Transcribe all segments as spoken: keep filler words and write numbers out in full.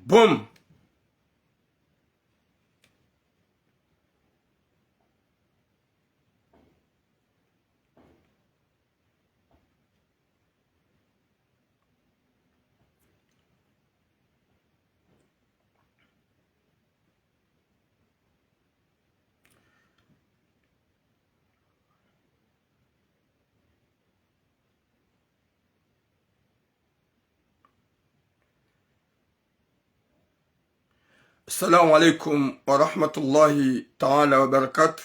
Boom. السلام عليكم ورحمة الله تعالى وبركاته.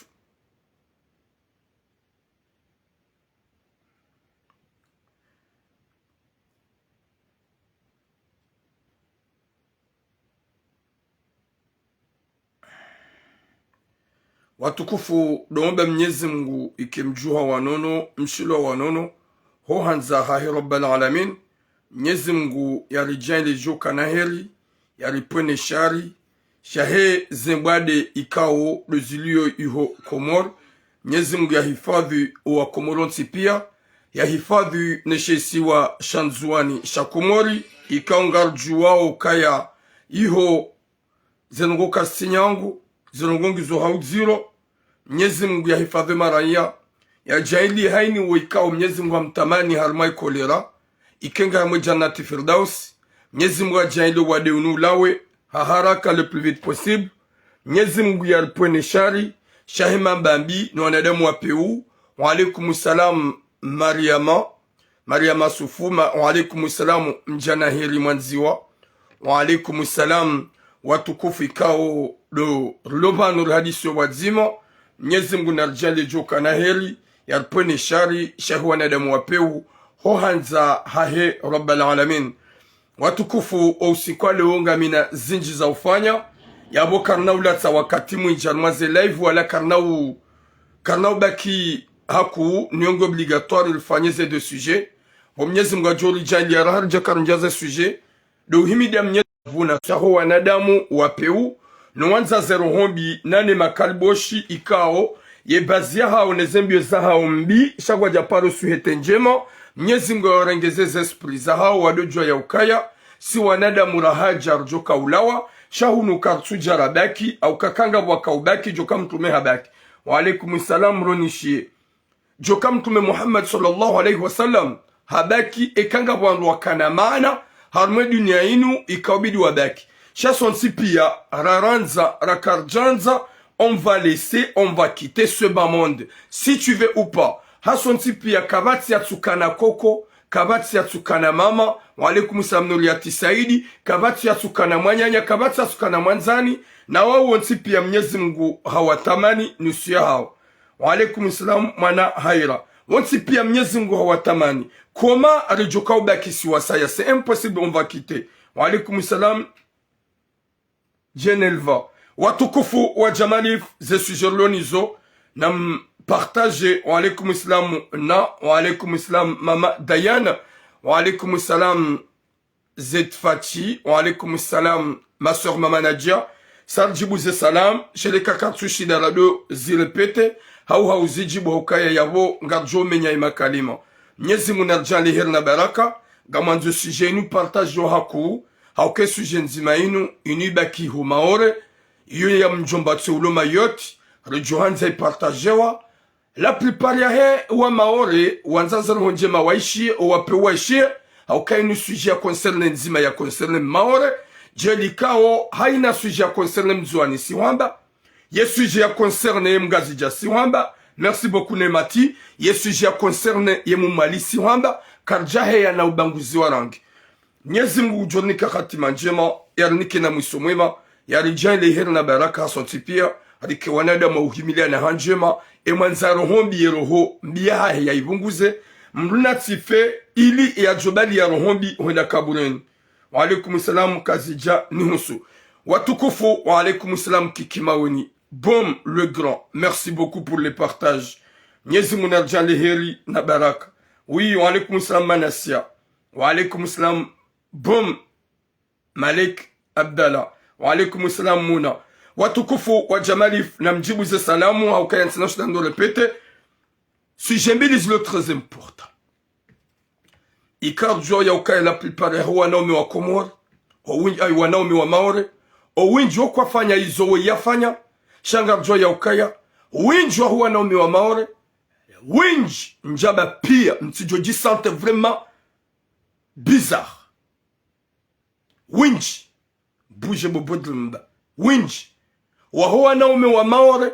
Watukufu, ndo omba Mnyezi Mngu ike mdjuha wa nono, mshilwa wa nono, ho handza hahe Rabbal Alamin. Mnyezi Mngu yaridjaanlie djo kana heri, yaripvwene shari shahe ze mbwade ikao ndo zilio iho Komori. Mnyezi Mngu yahifadhwi owa Komori wontsi pia, yahifadhwi ne she isiwa sha Ndzuwani sha Komori, ikao ngaridjuwao ukaya iho ze ndrongoo kazitsi nyangu, ze ndrongoo ngizo ha udziro. Mnyezi Mngu yahifadhwi maraya, yadjaanlie haina wo ikao Mnyezi Mngu hamtamani harumwa ikolera, ike nge harumwa Jannati Firdaus. Mnyezi Mngu yadjaanlie wade unu ulawe ha haraka, le plus vite possible. Mnyezi Mngu yaripvwene shari shahe mambambi no wanadamu wa pewu. Wa alaikum salam, Mariama. Mariama Sufuma, wa alaikum salam, mdjana heri mwandziwa. Wa alaikum salam, watukufu ikao ndo rilo pvanu rihadisi yo pvwadzima. Mnyezi Mngu naridjaanlie djo kana heri, yaripvwene shari shahe wanadamu wa pewu, ho handza hahe Rabbal Alamin. Watukufu, o usiku wa leo ngamina zindji za ufanya, yapvo karina ulatsa wakati mwindji harumwa ze live, wala karina u-, karina ubaki haku, nionge obligatoire rifanye ze deux sujets. Bo Mnyezi Mngu yadjo ridjaanlia raha ridja karindja ze sujets, ndo uhimidia Mnyezi Mngu na shaho wanadamu wa pewu, no wandza ze roho mbi, nane makaliboshi ikao, ye bazi yahao ne ze mbio zahao mbi, sha kwadja paro suhete ndjema. Mnyezi Mngu yawarengeze ze esprit zahao, wado djuwa ya ukaya si wanadamu rahadja ridjoka ulawa, sha hunu karitsudja rabaki, au kakanga pvwaka ubaki, djoka mtrume habaki. Wa alaikum salam, ronishie. Djoka mtrume Muhammad sallallahu alayhi wa sallam habaki, eka ngapvo wandru wakana maana harumwa e dunia inu, ikao bidi wabaki. Sha sontsi pia, rarandza, rakaridjandza, on va laisser, on va quitter ce bas monde, si tu veux ou pas. Ha sontsi pia, kapvatsi yatsukana koko, kapvatsi yatsukana mama, wa alaikum salam Nuriati Saidi, kapvatsi yatsukana mwananya, kapvatsi yatsukana mwandzani, na wao wontsi pia Mnyezi Mngu hawatamani nusu yahao. Wa alaikum salam, mwana Haira. Wontsi pia Mnyezi Mngu hawatamani. Comment ridjoka ubaki si wasaya? C'est impossible, on va quitter. Wa alaikum salam, Genelva. Watukufu wa Jamalif, ze sujets rilo nizo, na mpartage. Wa alaikum salam, na, wa alaikum salam, Mama Diana. Wa alaikum salam, Zed Fatih, wa alaikum salam, ma sœur Mama Nadia. Sa ridjibu ze salam, sheleka karitsudjishinda rado zirépéter, hau hau zidjibu ha ukaya yapvo ngaridjo menya ye makalima. Mnyezi Mngu naridjaanlie heri na baraka, ngamwandzo sujet inu partage yo haku, ha uka e sujet ndzima inu, inu ibaki ho Maore, iyo ya mdjomba tse ulo Mayotte, ridjo handza ipartagewa, La plupart yahe wa Maore, wandza ze roho ndjema waishie, owa pewu waishie, ha uka inu sujet ya concerne ndzima ya concerne Maore, djelikao, haina sujet ya concerne Mndzuwani si hwamba, ye sujet ya concerne ye Mngazidja si hwamba, merci beaucoup Nemati, ye sujet ya concerne ye Mumwali si hwamba, karidja heya na ubaguzi wa rangi. Mnyezi Mngu udjo rinika hatima ndjema, yarinike na mwiso mwema, yaridjaanlie heri na baraka ha sontsi pia, rike wanadamu wa uhimiliana ha ndjema, e mwandza roho mbi ye roho mbi yahahe yaipvunguze, mndru natsife, ili yadjobali ya roho mbi hwenda kaburini. Wa alaikum salam, Kazidja Nihusu. Watukufu, wa alaikum salam, Kiki Maweni. Boom, le grand. Merci beaucoup pour le partage. Mnyezi Mngu naridjaanlie heri na baraka. Oui, wa alaikum salam, Manasia. Wa alaikum salam, Boom, Malik Abdallah. Wa alaikum salam, Muna. Watukufu wa Jamalif, na mdjibu ze salamu, ha ukaya ntsina shinda ndo répéter. Sujet mbili zilo très important. Ikaridjuwa ya ukaya la plupart yaho wanaume wa Komori, Owindji, ayi, wanaume wa Maore, owindji wo kwafanya izo wo yafanya, sha ngaridjuwa ya ukaya, windji waho wanaume wa Maore, windji ndjaba piya, mtsidjo dji sentir vraiment bizarre. Windji, buje bobo dlimba. Windji waho wanaume wa Maore,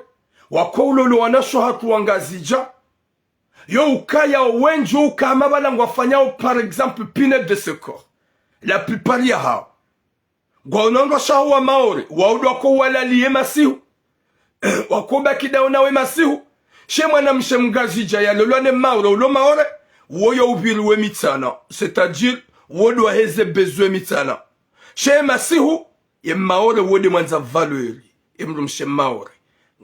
wako ulolo wanashe wahatru wa Ngazidja, yo ukaya wendji wo ukaya mabala ngwafanyao, par exemple, pine de secours. La plupart yahawo ngwaono wandrwashe wahawo wa Maore, wawo ndo wako walaliye masihu, wako baki daho nawe masihu. She mwanamshe mngazidja yalolwa ne Maore, ulo Maore, woyo upviri we mitsana, c'est-à-dire, wo ndo waheze besoin mitsana. She masihu, ye Maore wo nde mwandza valeur. Ye mdrumshe Maore,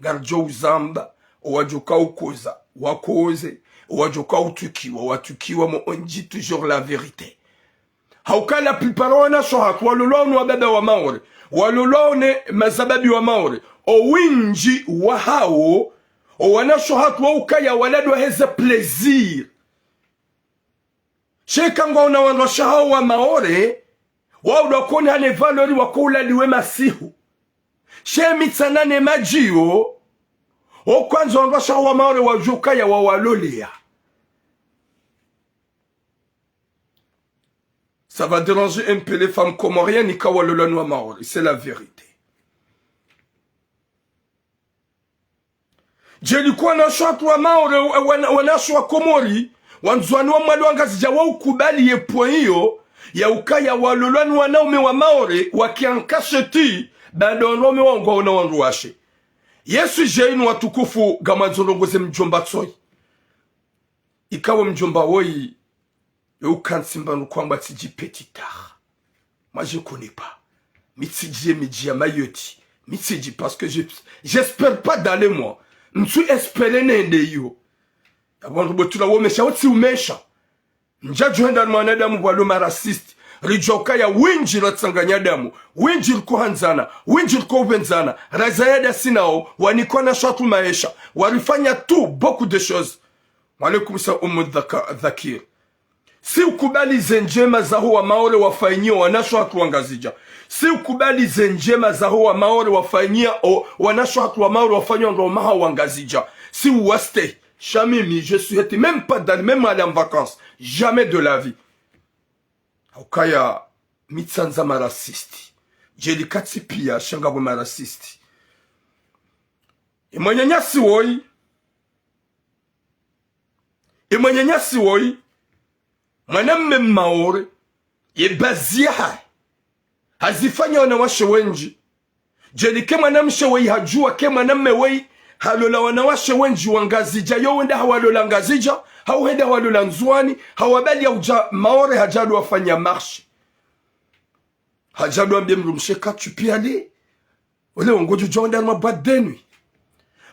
ngaridjo uzamba, owadjoka ukoza, wakoze, owadjoka utukiwa, watukiwa, mais on dit toujours la vérité. Hauka la plupart wanashe wahatru walolwao ne wababa wa Maore, walolwao ne mazababi wa Maore, owindji wahawo, owanashe wahatru wa ukaya wala ndo waheze plaisir. She ka ngwaona wandrwashe wahawo wa Maore, wawo ndo wako ne hane valeur, wako ulaliwe masihu. She mitsana ne madjiyo, okwandza wandrwashe wahawo wa Maore wadjuwe ukaya wawaloleya. Ça va déranger un peu les femmes comoriennes, ika walolwa ne wa Maore, c'est la vérité. Djeli ko wanashe wahatru wa Maore, wana-, wanashe wa Komori, wa Ndzuwani, wa Mwali, wa Ngazidja, wa ukubali ye point iyo, ya ukaya walolwa ne wanaume wa Maore, wakiankasheti, baanda wanaume wawo ngwaona wandrwashe. Yesu dje inu watukufu, ngamwandzo ndrongoze mdjomba Tsoyi. Ikawo mdjomba woyi, yo ukantsi mba nukwamba tsidji petit tard. Moi, je connais pas. Mi tsidji ye midji ya Mayotte. Mi tsidji, parce que je, j'espère pas d'aller, moi. Ntsu espérer nende iyo. Apvo ndrubotula womesha, wotsi umesha. Ndjadjo henda ni mwanadamu pvwalo ma raciste. Ridjuwa ukaya windji ratsanganya damu. Windji riko handzana. Windji riko upvendzana. Raza ya dasi nawo, wanikwa na shatu maesha. Warifanya tout, beaucoup de choses. Wa alaikum salam, Umu Dhaka-, Dhakir. Si ukubali ze ndjema zaho wa Maore wafanyia wanashe wahatru wa Ngazidja. Si ukubali ze ndjema zaho wa Maore wafanyia o, wanashe wahatru wa Maore wafanyia ndo maha wa Ngazidja. Si uwaste. Sha mimi, je suis été même pas dans, même aller en vacances. Jamais de la vie. Haukaya mi tsandza ma raciste. Djeli katsi pia, sha ngapvo ma raciste. Ye mwananyasi woyi. Ye mwananyasi woyi, mwanamme Mmaore, ye bazi yahahe, hazifanya wanawashe wendji. Djeli ke mwanamshe woyi hadjuwa, ke mwanamme woyi halola wanawashe wendji wa Ngazidja, yo wenda hawalola Ngazidja, hau henda hawalola Ndzuwani, hawabali ya udja Maore, hadja ndo wafanya marche. Hadja ndo wambie mdrumshe ka tu peux aller. Ole wo ngodjo dja wenda harimwa boîte de nuit.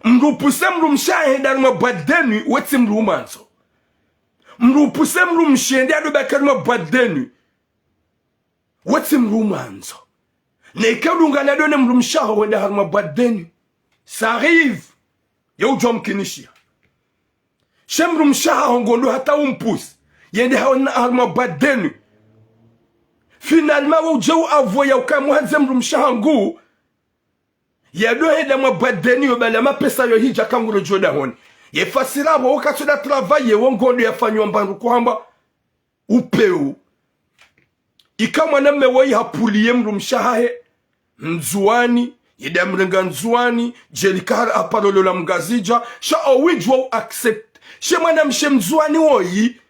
Mdru upuse mdrumshe ahende harimwa boîte de nuit, wetsi mdru umwandzo. Mdru upuse mdrumshe hende hado baki harimwa boîte de nuit, wetsi mdru umwandzo. Neke udungana ndo ne mdrumshe aho wenda harimwa boîte de nuit. Ça arrive. Yo udjo mkinishiha. She mdrumshe aho ngondo hata umpuse. Yende ha-, harimwa boîte de nuit. Finalement, wo udje uavouer ya ukaya muhandze mdrumshe hangu. Yado henda mwa boîte de nuit yo bala mapesa yo hidja ka ngurodjo dahoni. Ye fasiri apvo wo katsu da travailler, wo ngondo yafanywa mba ndru kuhamba upeu. Ika mwanamme woyi hapuliye mdrumshe hahe Mndzuwani, yende yamrenga Ndzuwani, djeli ka haparo lola Mngazidja, sha owindji wa u accepter. She mwanamshe Mndzuwani woyi,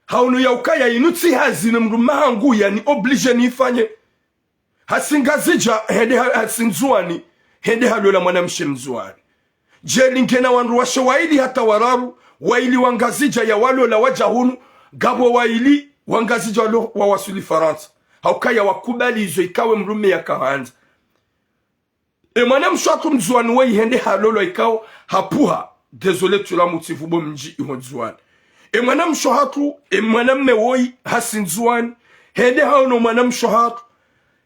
haono ya ukaya inu tsi hazi ne mdrumme hangu yani obligé nifanye. Hasi Ngazidja, hende ha-, hasi Ndzuwani, hende halola mwanamshe Mndzuwani. Djeli ngena wandru washe wayili hata wararu, wayili wa Ngazidja ya walola wadja hunu, ngapvo wayili wa Ngazidja walo wawaswili Farantsa. Haukaya wakubali izo ikawo mdrumme yakahandza. E mwanamshe wahatru Mndzuwani woyi hende halolwa ikao hapvuha. Désolé, tula mutsi pvupvo mdji iho Ndzuwani. E mwanamshe wahatru, e mwanamme woyi hasi Ndzuwani, hende haono mwanamshe wahatru,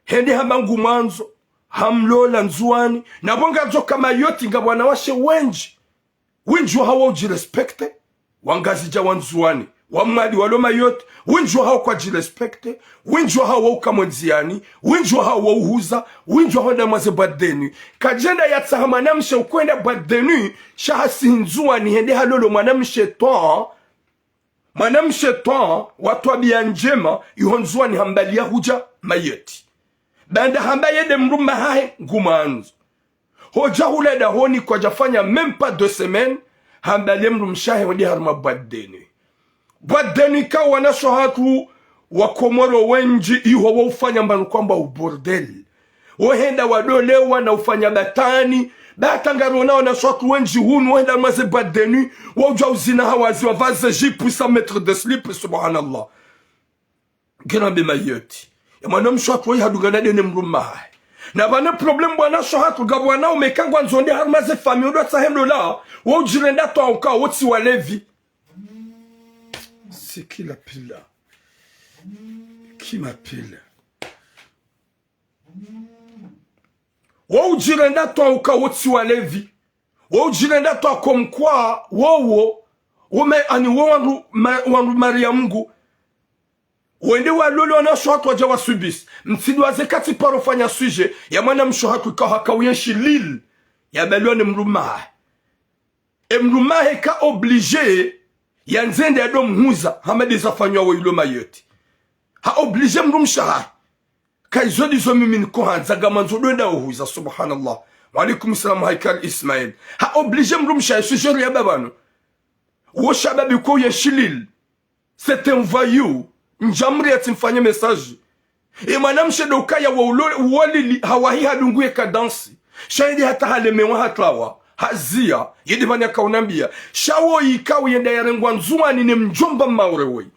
hende hamba ngumwandzo, hamlola Ndzuwani. Na pvo ngarijo ka Mayotte ngapvo wanawashe wendji. Wendji wahawo udji respecter, wa Ngazidja wa Ndzuwani. wa Mwali walo Mayotte, wendji wahawo kwadjirespecte, wendji wahawo wauka mwendziani, wendji wahawo wauhuza, wendji wahawo wenda mwa ze boîte de nuit. Kadjenda yatsaha mwanamshe ukwenda boîte de nuit, sha hasi Ndzuwani hende halole mwanamshe twa, mwanamshe twa, wa twabiya ndjema, iho Ndzuwani hambaliya hudja Mayotte. Baanda hamba yende mdrume hahe ngumwandzo. Hodja hule dahoni kwadjafanya même pas deux semaines, hambaliye mdrumshe hahe wende harumwa boîte de nuit. Boîte de nuit ka wanashe hatru wa Komoro wendji iho waufanya mbapvi kwamba u bordel. Wohenda wadolewa na ufanya batwani, ba hata ngarona wanashe hatru wendji hunu, wohenda mwa ze boîte de nuit, waudja uzina hawazi wavaze jupe sans mettre de slip, subhanallah. Ngena mbe Mayotte. Ye mwanamshe hatru wayi hadungana dene mdrume hahe. Na pvanu problème bo wanashe hatru, ngapvo wanaume ka ngwandzo wende harumwa ze famille, udo tsaha hendo la, wo udjirenda twa uka wo tsi walevi. Sikila pila. Kima pila. Wo udjirenda twa uka wo tsi walevi. Wo udjirenda twa comme quoi, wowo, wo me, ani wo wandru, ma, wandru Maria Mungu. Wende walole wanashe hatru wadja wasubisi. Mtsidwaze katsi paro fanya sujet ya mwanamshe hatru ka haka uyenshi Lille. Yabaliwa ne mdrume hahe. E mdrume hahe ka obligé, yandze yende yado mhuza, hama nde zafanywa wo ilo Mayotte. Ha obligé mdrumshe hahe. Ka izo ndizo mimi niko handza, ngamwandzo ndo wenda uhuza, subhanallah. Wa alaikum salam, Haikal Ismail. Ha obligé mdrumshe hahe, sujet ya pvanu. Wo shababi ko uyenshi Lille. C'est un voyou. Ndjamri yatsi mfanye message. E mwanamshe ndo ukaya wa ulo, uwo Lille, hawahi hadungu ye cadence. Sha yende hata halemewa hatwawa. Haziya. Yende pvanu yaka unambiya. Sha wo yika uyenda yarengwa Ndzuwani ne mdjomba Maore woyi.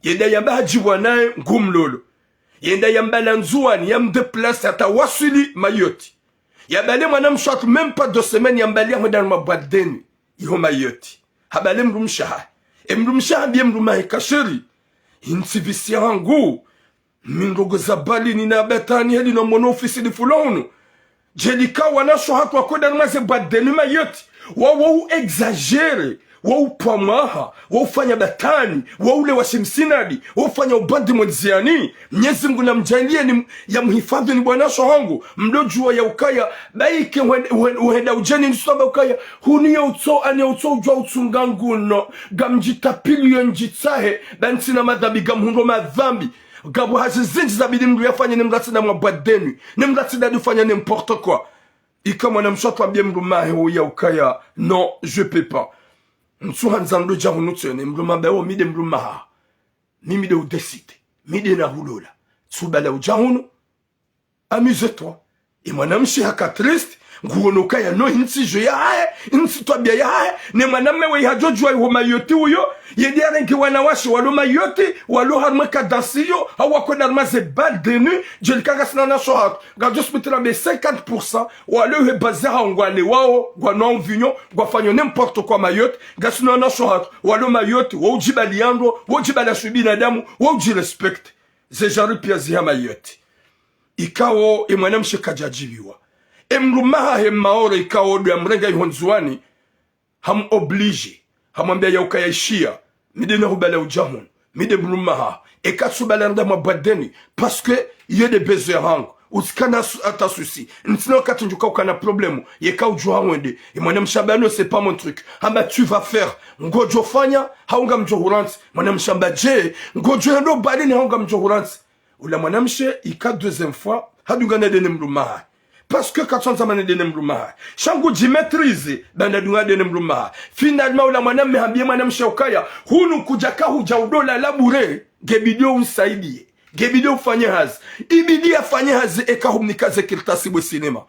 Yenda yamba hadjibwa naye ngumlolo. Yenda yambala Ndzuwani, yamdéplace hata waswili Mayotte. Yabale mwanamshe hatru même pas deux semaines yambaliya hwenda harumwa boîte de nuit. Iho Mayotte. Habale mdrumshe hahe. E mdrumshe hahe hambiye mdrume hahe ka chéri. Intsi pvisi hangu. Mi ndrongo za bali nina batwani heli no mwono ufisidi fulo hunu. Djeli ka wanashe hatru wakwenda harumwa ze boîte de nuit Mayotte, wa, wa u exagéré, wa upvwa mwaha, wa ufanya batwani, wa ulewa shimsinadi, wa ufanya ubandi mwendziani. Mnyezi Mungu namdjaanliye ni, yamhifadhwi ni bo wanashe hangu, mdo djuwa ya ukaya, bayike uhenda, uhenda, uhenda udjeni niswamba ukaya, hunu ya utso, ani ya utso udjuwa utsunga nguno, ngamdjitapiliyo ndjitsahe, ba ntsina madhambi, ngamhundro madhambi. Ngapvo hazi zindji zabidi mdru yafanye ne mdru yatsi nda mwa boîte de nuit, ne mdru yatsi nda ufanya n'importe quoi. Ika mwanamshe hatru hambiye mdrume hahe wo ya ukaya, non, je peux pas. Ntsu handza ndo dja hunu tsena, mdrume hambe wo mi nde mdrume haho. Mimi nde udécidé. Mi nde nahulola. Tsu bala udja hunu. Amuse-toi. E mwanamshe haka triste, nguono ukaya no intsi djo yahahe, intsi twabiya yahahe, ne mwanamme we hadjo djuwa iho Mayotte uyo, yende yarenge wanawashe walo Mayotte, walo harumwa cadence iyo, hau wakwenda harumwa ze boîte de nuit, djeli ka ngasina wanashe hatru, ngadjo sipitila mbe cinquante pour cent, walo iho base yahawo ngwalewao, ngwanwao mvinyo, ngwafanyao n'importe quoi Mayotte, ngasina wanashe hatru, walo Mayotte, wa udjibaliya ndro, wa udjibaliya shu binadamu, wa udjirespecté. Ze djari piya ziha Mayotte. Ikao, e mwanamshe kadjadjibiwa. E mdrume hahe Maore ikao ndo yamrenga iho Ndzuwani, ham obligé. Hamwambiya ya ukaya ishiya. Mi nde nahubala udja hunu. Mi nde mdrume haho. Eka tsu bala nda mwa boîte de nuit. Parce que iyo nde besoin yahangu. Utsikana su, hata souci. Ntsina wakati ndjuka ukana problème. Yeka udjuwa hwende. E mwanamshe hamba non, c'est pas mon truc. Hamba tu vas faire. Ngodjo fanya. Hau ngamdjo hurantsi. Mwanamshe hamba dje. Ngodjo hendo balini hau ngamdjo hurantsi. Ula mwanamshe ika deuxième fois, hadungana dene mdrume hahe. Parce que katsuandza mana dene mdrume hahe. Sha ngu djimaîtrisé, baanda dungana dene mdrume hahe. Finalement, ula mwanamme hambiye mwanamshe ukaya, hunu kudja ka hudja udo lala bure, ngebidi unisaidiye. Ngebidi ufanye hazi. Ibidi yafanye hazi eka humnika ze kartasi bwe cinéma.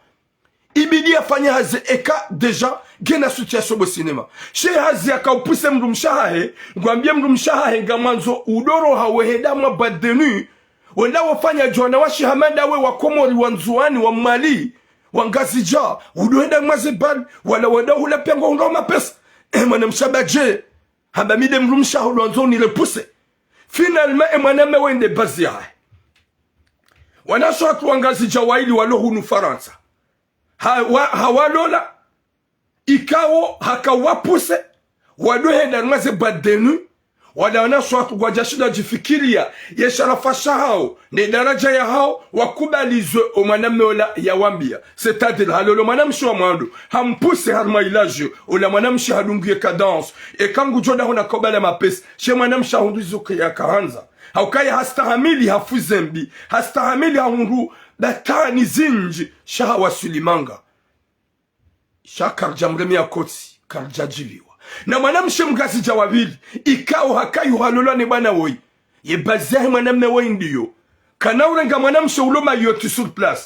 Ibidi yafanye hazi eka déjà ngena situation bo cinéma. She hazi yaka upuse mdrumshe hahe, ngwambiye mdrumshe hahe ngamwandzo udo roha wehenda mwa boîte de nuit, wenda wofanya djwana wa shihamanda we wa Komori, wa Ndzuwani, wa Mwali, wa Ngazidja, udo henda mwa ze bal, wala wenda hula pengo hundra mapesa. E mwanamshe hamba dje, hamba mi nde mdrumshe haho ndo wandzo unirepuse. Finalement, e mwanamme wende base yahahe. Wanashe hatru wa Ngazidja waili walo hunu Farantsa. Ha, wa, hawalola, ikao haka wapuse, wado henda harumwa ze boîte de nuit, Wala wanawashe watru ngwadjashinda wadjifikiria ye sharafa shahawo ne daraja yahawo, wakubali zo omwanamme ola yawambia. C'est-à-dire, halole mwanamshe wa mwando, hampuse harumwa ilajo, ola mwanamshe hadungu ye cadence. Eka ngudjo daho na koba la mapesa, she mwanamshe hahundru izo yakahandza. Haukaya hastahamili hafu zembi, hastahamili hahundru batwani zindji, sha hawaswili manga. Sha karidja mremia kotsi, karidja djiviwa. Na mwanamshe mngazidja wa pvili, ikao hakayu halolwa ne bwana woyi. Ye baze yahe mwanamme woyi ndiyo. Kana urenga mwanamshe ulo Mayotte sur place.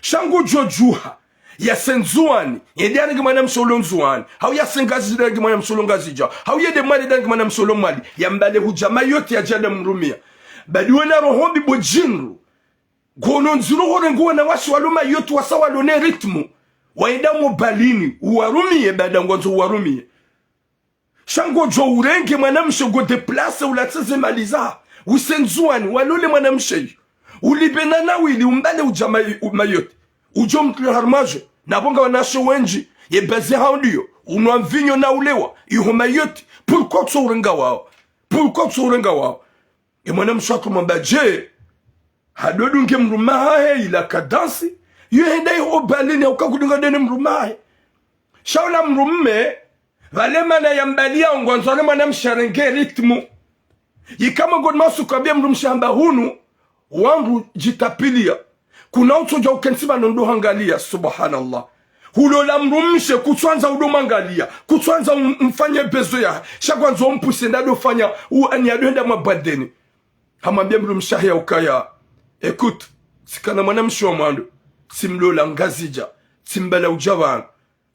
Sha ngudjo djuha, yase Ndzuwani, yende yarenge mwanamshe ulo Ndzuwani. Hau yase Ngazidja yarenge mwanamshe ulo Ngazidja. Hau yende Mwali yarenge mwanamshe ulo Mwali. Yambale hudja Mayotte yadje yamrumia. Badi wena roho mbi bo djindru. Ngono ndziro horenge wanawashe walo Mayotte wasa walo ne rythme. Wayenda mo balini, uwarumie baada ngwandzo uwarumie. Sha ngodjo urenge mwanamshe ngo déplacer ulatse ze mali zaho. Use Ndzuwani, walole mwanamshe yo. Ulipve na nawili umbale udja May-, u-, Mayotte. Udjo mtria harumwa djo. Na pvo nga wanawashe wendji, ye baze yahawo ndiyo. Unwa mvinyo na ulewa, iho Mayotte. Pourquoi kutso urenga wawo? Pourquoi kutso urenga wawo? Ye mwanamshe hatru mwamba dje, hadodunge mrume wahahe ila cadence, yo henda iho balini hauka kudunga dene mrume wahahe. Sha ola mrume, pvale mana yambalia ngwandzo ale mwanamshe arenge rythme. Yika mongoni mwa suku yambia mrumshe hamba hunu, wangu djitapilia. Kuna utsodja ukentsi pvanu ndo hangalia, subhanallah. Hulola mrumshe, kutswandza udo mwangalia, kutswandza um-, umfanye bezo ya, sha kwandzo umpuse nda do fanya, u-, ani ado henda mwa bwadeni. Hamwambia mrumshe wahe ukaya, écoute, tsikana mwanamshe wa mwando, tsimlola Ngazidja, tsimbala udja pvanu.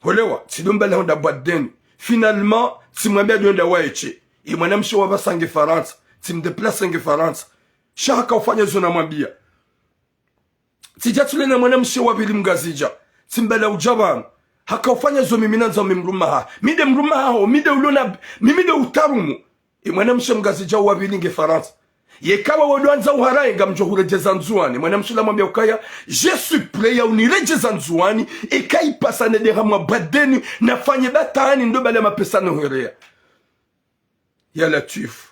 Holewa, tsido mbala honda bwadeni. Finalement, tsimwambia ado henda waeshe. Ye mwanamshe wapvasa nge Farantsa, tsimdéplacer nge Farantsa. Sha haka ufanya zo namwambia. Tsidja tsule na mwanamshe wa pvili mngazidja, tsimbala udja pvanu. Haka ufanya zo mimi nandza mi mrume wahaho. Mi nde mrume wahaho, mi nde ulona, mimi nde utarumu. Ye mwanamshe mngazidja wa pvili nge Farantsa. Yeka wawe ndo wandza uharaye ngamdjo huredjeza Ndzuwani. Mwanamshe ula hamwambia ukaya, je suis prêt ya uniredjeza Ndzuwani, eka ipasa nende hamwa bwadeni, nafanye batwani ndo bala mapesa no herea. Ya Latwifu.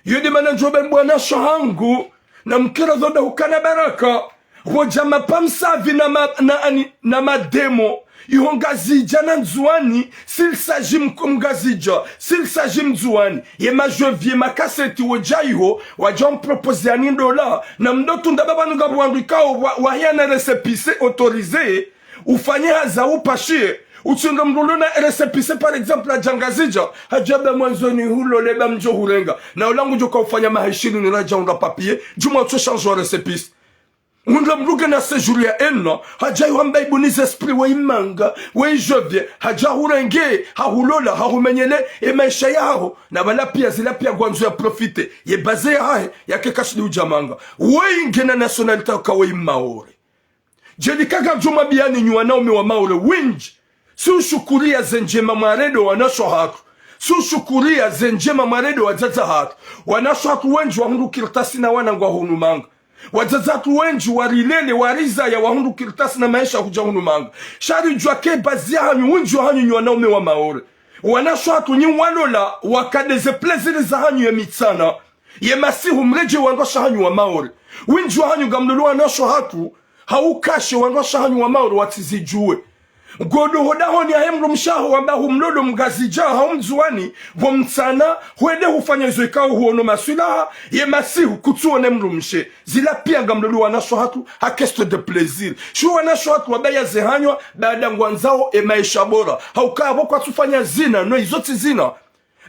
Yo nde mana ndjo pvanu wanawashe wahangu, namkere zo nda hukana baraka. Pvo djama pvamsavi na ma-, na ani-, na mademo. Iho Ngazidja na Ndzuwani, s'il s'agit mko-, Mngazidja, s'il s'agit Mndzuwani. Ye majeux vieux makaseti wodja iho, wadja wamproposer ani ndola. Na mdo tunda pvapvanu ngapvo wandru ikao wa-, wahiana récépissé autorisé. Ufanye hazi upashie. Utsindo mdru ulo na récépissé, par exemple, hadja Ngazidja, hadja ba mwandzoni hulole ba mdjo hurenga. Na ola ngudjo ka ufanya maha ishirini radja unda papier, djumwa utso changé wa récépissé. Undo mdru ngena séjour ya un an, hadja iho hamba ibuni ze esprit wa imanga, wa ijovye, hadja hurenge, hahulola, hahumenyele, ye maesha yaho, na pvala pia zila pia ngwandzo ya profiter, ye baze yahahe, yake kashidi udja manga. Woyi ngena nationalité ka woyi Maore. Djeli kaka djuma biani nyi wanaume wa Maore wendji. Si ushukuria ze ndjema mwarende wanawashe wahatru. Si ushukuria ze ndjema mwarende wadzadze wahatru. Wanawashe wahatru wendji wahundru kartasi na wana ngwahunu manga. Wadzadze wahatru wendji warilele, warizaya, wahundru kartasi na maesha hudja hunu manga. Sha ridjuwa ke baze yahanyu, wendji wahanyu nyi wanaume wa Maore. Wanawashe wahatru nyi mwalola, wakade ze plaisir zahanyu ye mitsana. Ye masihu mredjei wandruwashe wahanyu wa Maore. Wendji wahanyu ngamlolo wanawashe wahatru, ha ukashe wandruwashe wahanyu wa Maore watsizidjuwe. Ngodo hodahoni yahe mdrumshe waho wamba humlolo Mngazidja hau Mndzuwani, pvo mtsana, hwende hufanya izo ikao huono maswilaha, ye masihu kutsuone mdrumshe. Zila pia ngamlolo wanawashe wahatru, ha question de plaisir. Sha wanawashe wahatru wabaya ze hanywa, baada ngwandzao ye maesha bora. Hauka pvo kwatsufanya zina, no izo tsi zina.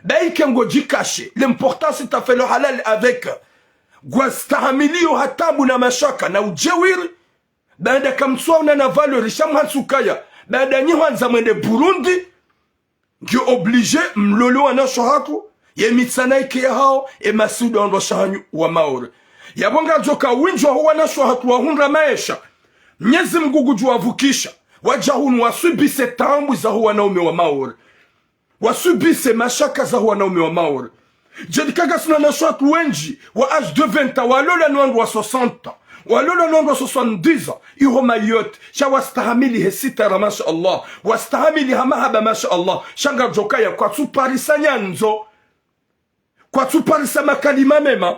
Baike ngodjikashe, l'important c'est t'as fait le halal avec. Ngwastahamilio ha tabu na mashaka na udjeuri. Baada kamtsuwaona na valeur sha mhatsu kaya. Baada nyi hwandza mwende Burundi. Ngiyo obligé mlole wanawashe wahatru. Ye mitsana ike yahawo, ye masihu ndo wandruwashe wahanyu wa Maore. Yapvo ngapvodjoka wendji waho wanawashe wahatru wahundra maesha. Mnyezi Mngu ngudjo wavukisha. Wadja hunu wasubise tabu zaho wanaume wa Maore. Wasubise mashaka zaho wanaume wa Maore. Djeli kaka sina wanawashe wahatru wendji, wa âge de vingt ans, walola no wandru wa soixante ans. Walola no wandru wa soixante-dix ans. Iho Mayotte, sha wastahamili he sitara, masha Allah. Wastahamili ha mahaba, masha Allah. Sha ngapvodjokaya kwatsu parisa nyandzo. kwatsuparisa makalima mema,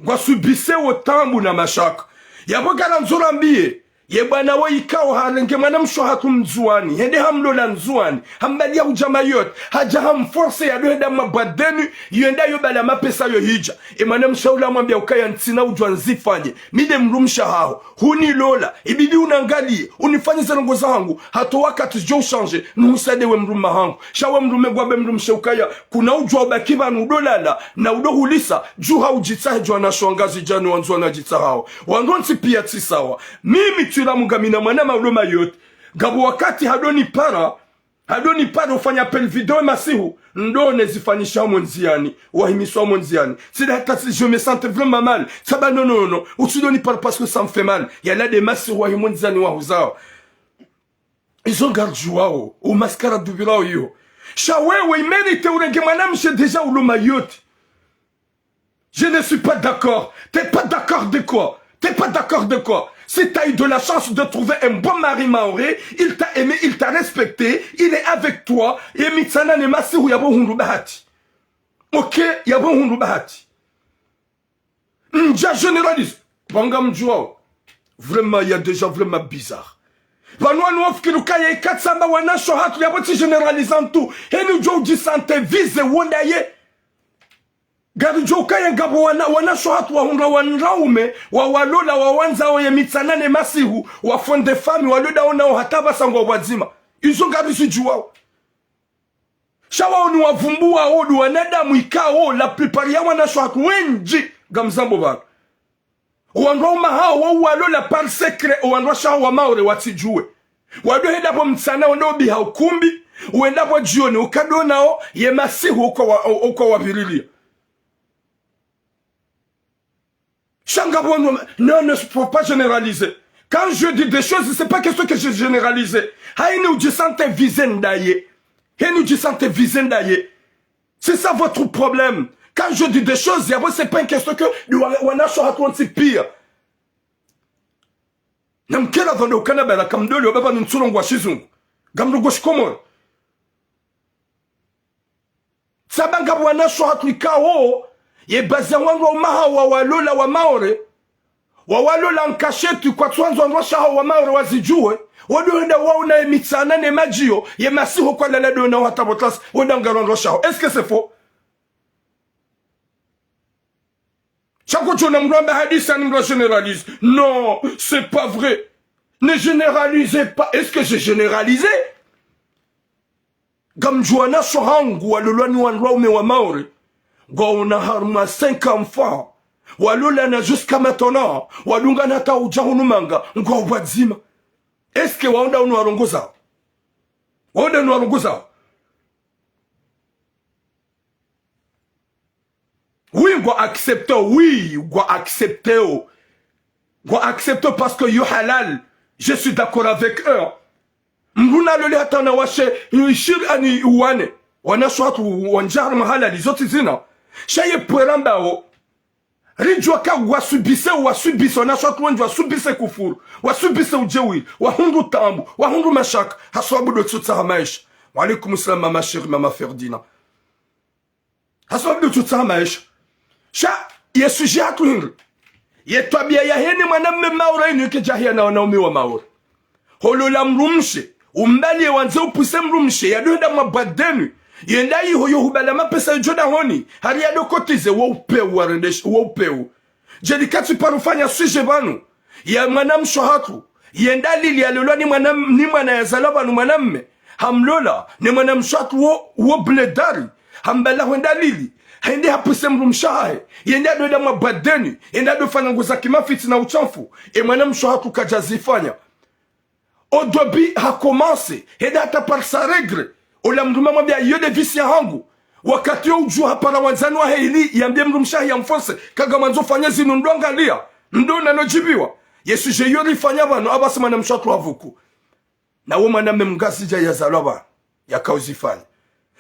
ngwasubiseo taabu na mashaka. Yapvo ngarandzo rambiye, ye bwana wo ikao harenge mwanamshe hatru Mndzuwani, hende hamlola Ndzuwani, hambaliya hudja Mayotte, hadja hamforce yado henda mwa boîte de nuit, yo henda yo bala mapesa yo hidja. E mwanamshe ula hamwambiya ukaya ntsina udjuwa nizifanye, mi nde mdrumshe haho, hunilola, ibidi unangaliye, unifanye ze ndrongo zahangu, hata wakati zidjo uchanger, nuhusaidie we mdrume hangu. Sha we mdrume ngwambe mdrumshe ukaya, kuna udjuwa ubaki pvanu udolala, na udohulisa, djuha udjitsahe djuwa na shwangazi djani wandzwa na djitsahao. Wandru wontsi piya tsi sawa. Mimi tsila mungamina mwana maulo Mayotte. Ngapvo wakati hado nipara, hado nipara ufanya appel vidéo masihu, ndo nezifanyisha omo ndziyani, wahimiswa omo ndziyani. Tsila hata si, je me sentais vraiment mal. Tsamba non, non, non, non. Utsi do nipara parce que ça me fait mal. Yala nde masihu wahimo ndziyani wahuzao. Izo ngaridjuwao, o mascara dupvilwao iyo. Sha wewe, i mérite urenge mwanamshe déjà ulo Mayotte. Je ne suis pas d'accord. T'es pas d'accord de quoi ? T'es pas d'accord de quoi ? Si t'as eu de la chance de trouver un bon mari maoré, il t'a aimé, il t'a respecté, il est avec toi, ye mitsana ne masihu yapvo hundru bahati. Ok, yapvo hundru bahati. Ndja généralise. Pvanga mdjuwao. Vraiment, il y a des gens vraiment bizarres. Pvanu wanu wafikiri ukaya ika tsamba wanashe hatru yapvo tsi généralise tu. Heni udjo udji sentir visé wo ndaye. Ngaridjuwa ukaya ngapvo wana, wanashe hatru wahundra wandraume, wawalola, wawandzao ye mitsana ne masihu, wa font de famille, walola onao hata pvasa ngwao pvwadzima. Izo ngarizidjuwao. Sha wao ni wavumbuwao ndo wanadamu ikao, la plupart ya wanashe hatru wendji, ngamzambo pvanu. Wandru waume hao, wao walola par secret, wandru washe hao wa Maore watsidjuwe. Wado henda pvo mtsana, wendo ubiha ukumbi, wenda pvo djioni, ukado nao, ye masihu uka wa, uka wapvirilia. Sha ngapvo wandru, non, ne faut pas généraliser. Quand je dis des choses, c'est pas question que je généralise. Hayini udji sentir visé ndaye. Heni udji sentir visé ndaye. C'est ça votre problème. Quand je dis des choses, yapvo c'est pas une question que de wa-, wanashe hatru wontsi piya. Na mkela pvando ukana bala kamdoli wa baba ntsuro ngwa shizungu. Ngamdru ngwa shikomori. Tsamba ngapvo wanashe hatru ikao, ye baadhwi ya wandru waume hao wawalola wa Maore, wawalola en cachette kwatsuwandzo wandru washe hao wa Maore wazidjuwe, wado henda waona ye mitsana ne madjiyo, ye masihu kwalala ndo nao hata pvo tlasi, wenda ngalo wandru washe hao. Est-ce que c'est faux ? Sha kutsuona mdru amba hadisi ani mdru généralise. Non, c'est pas vrai. Ne généralisez pas. Est-ce que j'ai généralisé ? Ngamdjuwa wanashe hangu walolwa ni wandru waume wa Maore, ngwaona harumwa cinq enfants, walolana jusqu'à maintenant, wadungana hata udja hunu manga, ngwao pvwadzima. Est-ce que wao nda unu warongozao ? Wao nda unu warongozao ? Oui, ngwa accepteo, oui, ngwa accepteo. Ngwa accepteo parce que yo halal. Je suis d'accord avec eux. Mdru nalole hata wanawashe, euh, shiri ani wane. Wanashe hatru wandjari mahalali, zo tsi zina. Sha ye pvwera mbao. Ridjuwa ka wasubise, wasubise, wanashe hatru wendji wasubise kufuru. Wasubise udjeuri, wahundru taabu, wahundru mashaka. Hasababu ndo tsutsaha maesha. Wa alaikum salam, mama chérie, mama Ferdinand. Hasababu ndo tsutsaha maesha. Sha, ye sujet hatru hindri. Ye twabiya ya heni mwanamme Maore inu ike djahiya na wanaume wa Maore. Holola mdrumshe, umbaliye wandze upvuse mdrumshe, yado henda mwa boîte de nuit. Yenda iho yo hubala mapesa yo djo dahoni, hari yado cotiser, wo upvewu warendeshe, wo upvewu. Djeli katsi paro fanya sujet pvanu. Ya mwanamshe hatru. Yenda lili yalolwa ni mwana, ni mwana yazalwa pvanu mwanamme. Hamlola, ne mwanamshe hatru wo, wo bledari. Hambala hwenda lili. Hende hapvuse mdrumshe hahe. Yenda ndo henda mwa boîte de nuit. Yenda ndo fanya nguo za kimafitsi na utshafu. E mwanamshe hatru kadja zifanya. Au début, ha commencé, hende hata parisa règles. Ola mdrume hamwambia, iyo nde vice yahangu. Wakati yo udjuwa hapara wandzani wahe ili yambie mdrumshe hahe ya mforce, ka ngamwandzo fanya zinu ndo angaliya, ndo nano djibiwa. Ye sujet iyo rifanya pvanu, apvasa mwanamshe hatru havuku. Na wo mwanamme mngazidja yazalwa pvanu, yakauzifanya.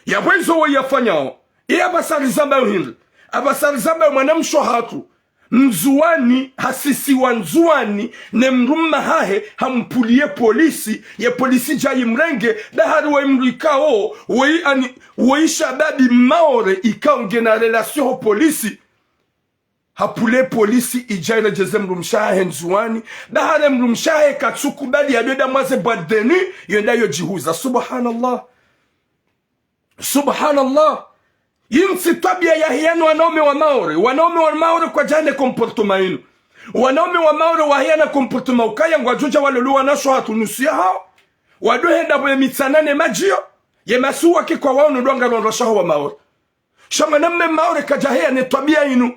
Yapvo izo wo yafanyao, iya apvasa rizambayo hindri. Apvasa rizambayo mwanamshe hatru. Mndzuwani, hasisiwa Ndzuwani, ne mdrumme wahahe, hampvuliye polisi, ye polisi idja imrenge, bahari woyi mdru ikao, woyi ani, woyi shababi Maore ikao ngena relation ho polisi. Hapvule polisi idja iredjeze mdrumshe wahahe Ndzuwani, bahari mdrumshe wahahe katsukubali yadjo enda mwa ze boîte de nuit, yo enda yo djihuza. Subhanallah. Subhanallah. Yinu tsi twabiya yahe yanu wanaume wa Maore. Wanaume wa Maore kwadjana ne comportement yinu. Wanaume wa Maore waheyana comportement ukaya ngwadjo dja walole wanawashe wahatru nusu yahawo. Wadjo henda pvo ye mitsana ne madjiyo. Ye masihu wake kwa wao no dwanga lwa wanawashe wahawo wa Maore. Sha mwanamme Maore kadjaheya ne twabiya yinu.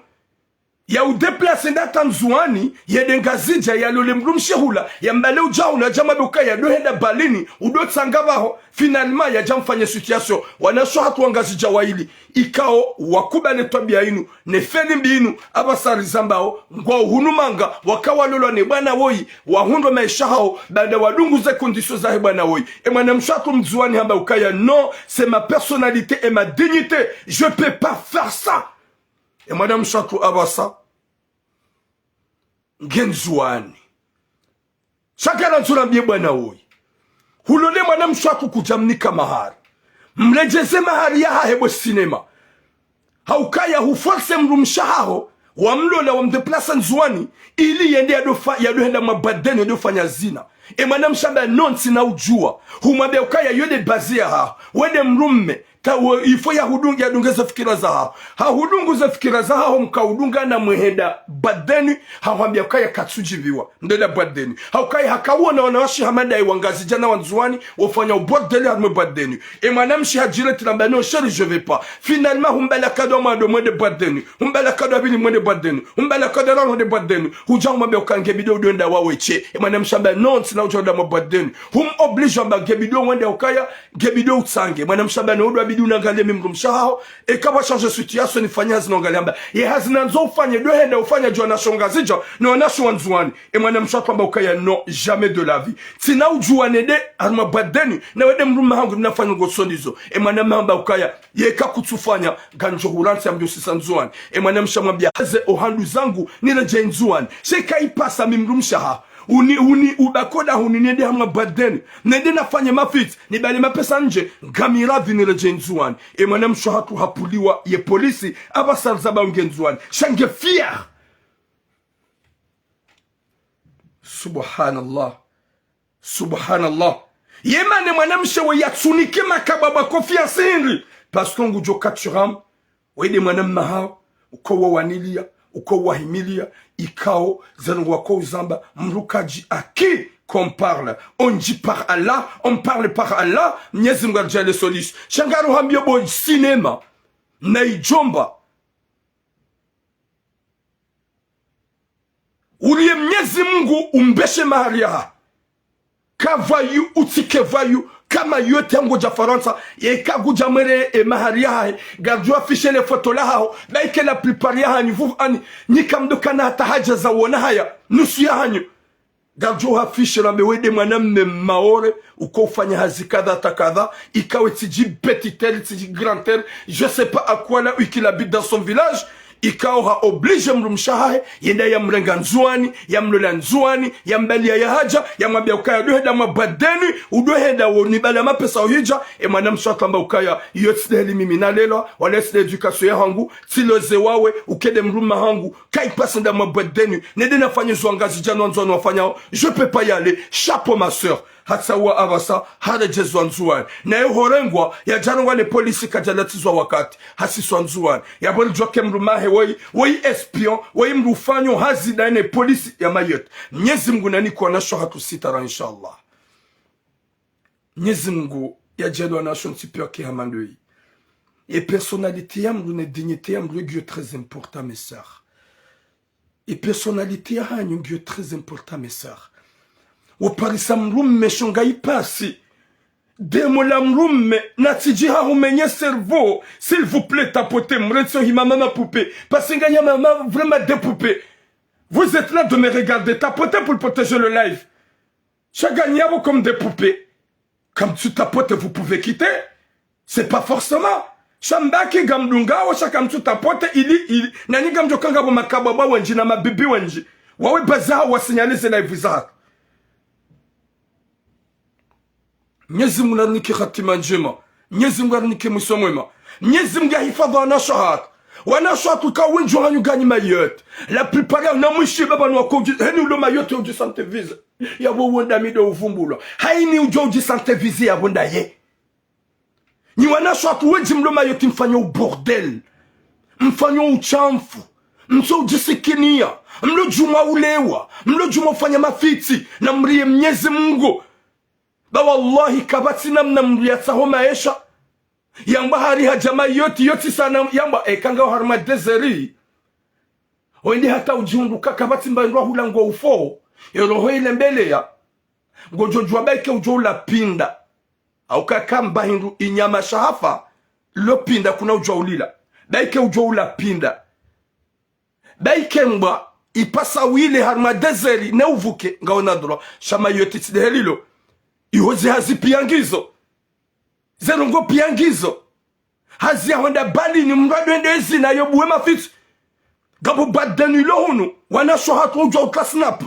Ya udéplacer enda hata Ndzuwani, yende Ngazidja, yalole mdrumshe hula, yambale udja hunu, yadja mwambe ukaya yadjo henda balini, udjo tsanga pvaho, finalement yadja mfanye situation. Wanawashe wahatru wa Ngazidja wayili, ikao wakubali ne twabiya yinu, ne feli mbi yinu, apvasa rizambao, ngwao hunu manga, waka walolwa ne bwana woyi, wahundre maesha yahawo, baada wadungu ze conditions zahe bwana woyi. E mwanamshe wahatru Mndzuwani hamba ukaya, non, c'est ma personnalité et ma dignité, je peux pas faire ça. E mwanamshe wahatru apvasa nge Ndzuwani. Sha ngarandzo rambiye bwana woyi, hulole mwanamshe wahatru kudja mnika mahari. Mredjeze mahari yahahe bo sinema. Haukaya huforcer mdrumshe wahaho, wamlola wamdéplacer Ndzuwani, ili yende yadjo fa-, yadjo henda mwa boîte de nuit yadjo fanya zina. E mwanamshe hamba non, ntsina udjuwa. Humwambiya ukaya yo nde bazi yahaho. We nde mdrumme, ta wo, il faut yahudunge, yadunge ze fikira zahaho. Hahudungu ze fikira zahaho, mkaudungana mwehenda boîte de nuit, hahwambiya ukaya katsudjiviwa. Ndo enda boîte de nuit. Haukaya hakawona wanawashe hama ndaye wa Ngazidja na wa Ndzuwani, wofanya u bordel harimwa e boîte de nuit. E mwanamshe hadjiretila hamba non chérie, je vais pas. Finalement, humbala kado wa mwando mwende boîte de nuit. Humbala kado wa pvili mwende boîte de nuit. Humbala kado wa raru mwende boîte de nuit. Hudja humwambiya ukaya nge bidi udjo enda wawe she. E mwanamshe hamba non, ntsina udjo enda mwa boîte de nuit. Hum oblige hamba nge bidi wende ukaya, nge bidi utsange. Mwanamshe hamba non, udjo bidi unangaliye mi mdrumshe wahaho. Eka pvwa changer situation nifanye hazi nangaliye hamba. Ye hazi nandzo ufanye, djo henda ufanya dju wanawashe wa Ngazidja, no wanawashe wa Ndzuwani. E mwanamshe wahatru hamba ukaya non, jamais de la vie. Ntsina udjuwa nende harimwa boîte de nuit, na we nde mdrumme wahangu, nafanya ngo sondizo. E mwanamme hamba ukaya, yeka kutsufanya, ngamdjo hurantsi ngamdjo sisa Ndzuwani. E mwanamshe hamwambiya, haze ohandru zangu, niredjeyi Ndzuwani. Sha eka ipasa mi mdrumshe wahaho, uni, uni, ubaki oda hunu nende hamwa boîte de nuit. Nende nafanye mafiti, nibale mapesa ndje, ngami radhi niredjeyi Ndzuwani. E mwanamshe wahatru hapvuliwa ye polisi, apvasa rizambao nge Ndzuwani. Sha nge fier. Subhanallah. Subhanallah. Ye mana mwanamshe we yatsunike makabwa bwa confiance hindri. Parce que ngudjo katuram, we nde mwanamme wahaho, uko wawaniliya, uko wahimiliya, ikao, zanu wako uzamba, mdru kadji à qui qu'on parle. On dit par Allah, on parle par Allah, Mnyezi Mngu aridjaanliye solution. Sha ngaruhambiyo bo sinema, na idjomba. Uliye Mnyezi Mngu umbeshe mahari yahaho. Ka voyou, utsike voyou, kama yote ngodja Farantsa, yeka kudja mwere e mahari yahahe, ngaridjo afficher le foto lahaho, ba ike la plupart yahanyu, vous, ani, nyi kamdjokana hata haja za wona haya, nusu yahanyu. Ngaridjo afficher rambe we nde mwanamme Maore, uko ufanya hazi kadha ta kadha, ika we tsidji petit terre, tsidji grand terre, je sais pas à quoi là, où qu'il habite dans son village, ikao ha oblige mdrumshe wahahe, yende yamrenge Ndzuwani, yamlola Ndzuwani, yambaliya ya haja, yamwambiya ukaya djo henda mwa boîte de nuit, udjo henda wo nibala mapesa uhidja, e mwanamshe wahatru hamba ukaya, yo tsi ndeheli mimi nalelwa, wala tsi nde éducation yahangu, tsi loze wawe, uka nde mdrumme wahangu, ka ipasa nende mwa boîte de nuit, nende nafanye zo wa Ngazidja no wa Ndzuwani wafanyao, je peux pas y aller, chapeau ma sœur. Hatsauwa apvasa, haredjezwa Ndzuwani. Naye horengwa, yadjarengwa ne polisi kadjalatsizwa wakati. Hasiswa Ndzuwani. Yapvo ridjuwa ke mdrumme wahe woyi, woyi espion, woyi mdru ufanyo hazi ndaye ne polisi ya Mayotte. Mnyezi Mngu nanike wanawashe wahatru sitara, inshallah. Mnyezi Mngu yadjaanliye wanawashe wontsi piya wake hama ndoyi. E personnalité ya mdru ne dignité ya mdru ngiyo très important, mes sœurs. E personnalité yahanyu ngiyo très important, mes sœurs. Woparisa mdrumme sho ngayipasi. Demo la mdrumme, natsidji hahumenye cerveau. S'il vous plaît, tapotez, mrentsi ohima ma poupée. Parce que nganyama vraiment des poupées. Vous êtes là de me regarder, tapotez pour protéger le live. Sha nganyabo comme des poupées. Kamtsutapoter, vous pouvez quitter. C'est pas forcément. Sha mbaki ngamdungao, sha kamtsu tapote ili, ili, nanyi ngamdjo kanga pvo makababa wendji na mabibi wendji. Wawe bazaha wa signalé ze live zahatru. Mnyezi Mungu narinike hatima ndjema. Mnyezi Mungu narinike mwiso mwema. Mnyezi Mungu yahifadhwi wanashe wahatru. Wanashe wahatru ka wendji wahanyu nganyi Mayotte. La plupart ya na mwishi baba ni wako udji-, heni ulo Mayotte udji sentir visé. Yapvo wenda mido uvumbulwa. Haini udjo udji sentir visé yapvo ndaye. Nyi wanashe wahatru wendji mlo Mayotte mfanyo u bordel. Mfanyo ushamfu. Mtso udjisikiniya. Mlo djuma ulewa. Mlo djuma ufanya mafitsi. Na mriye Mnyezi Mungu. Ba wallahi kapvatsi namna mndru yatsaho maesha. Yamba hari hadja Mayotte, Mayotte sana, yamba eka ngaho harumwa désert. Wende hata udjihundru ka kapvatsi mba hindru hula ngo ufo. Yo roho ile mbele ya. Ngodjo djuwa ba ike udjo ula pinda. Au kaka mba hindru inyama shahafa. Lo pinda kuna udjo ulila. Ba ike udjo ula pinda. Ba ike mbwa, ipasa wile harumwa désert, ne uvuke, ngawe na droit, sha Mayotte tsi de helilo. Iho ze hazi piya ngizo. Ze ndrongoo piya ngizo. Hazi ya hwenda balini, mndru ado hende ezina, yo buwe mafitsi. Ngapvo boîte de nuit lo hunu, wanashe wahatru udjuwa utla snap.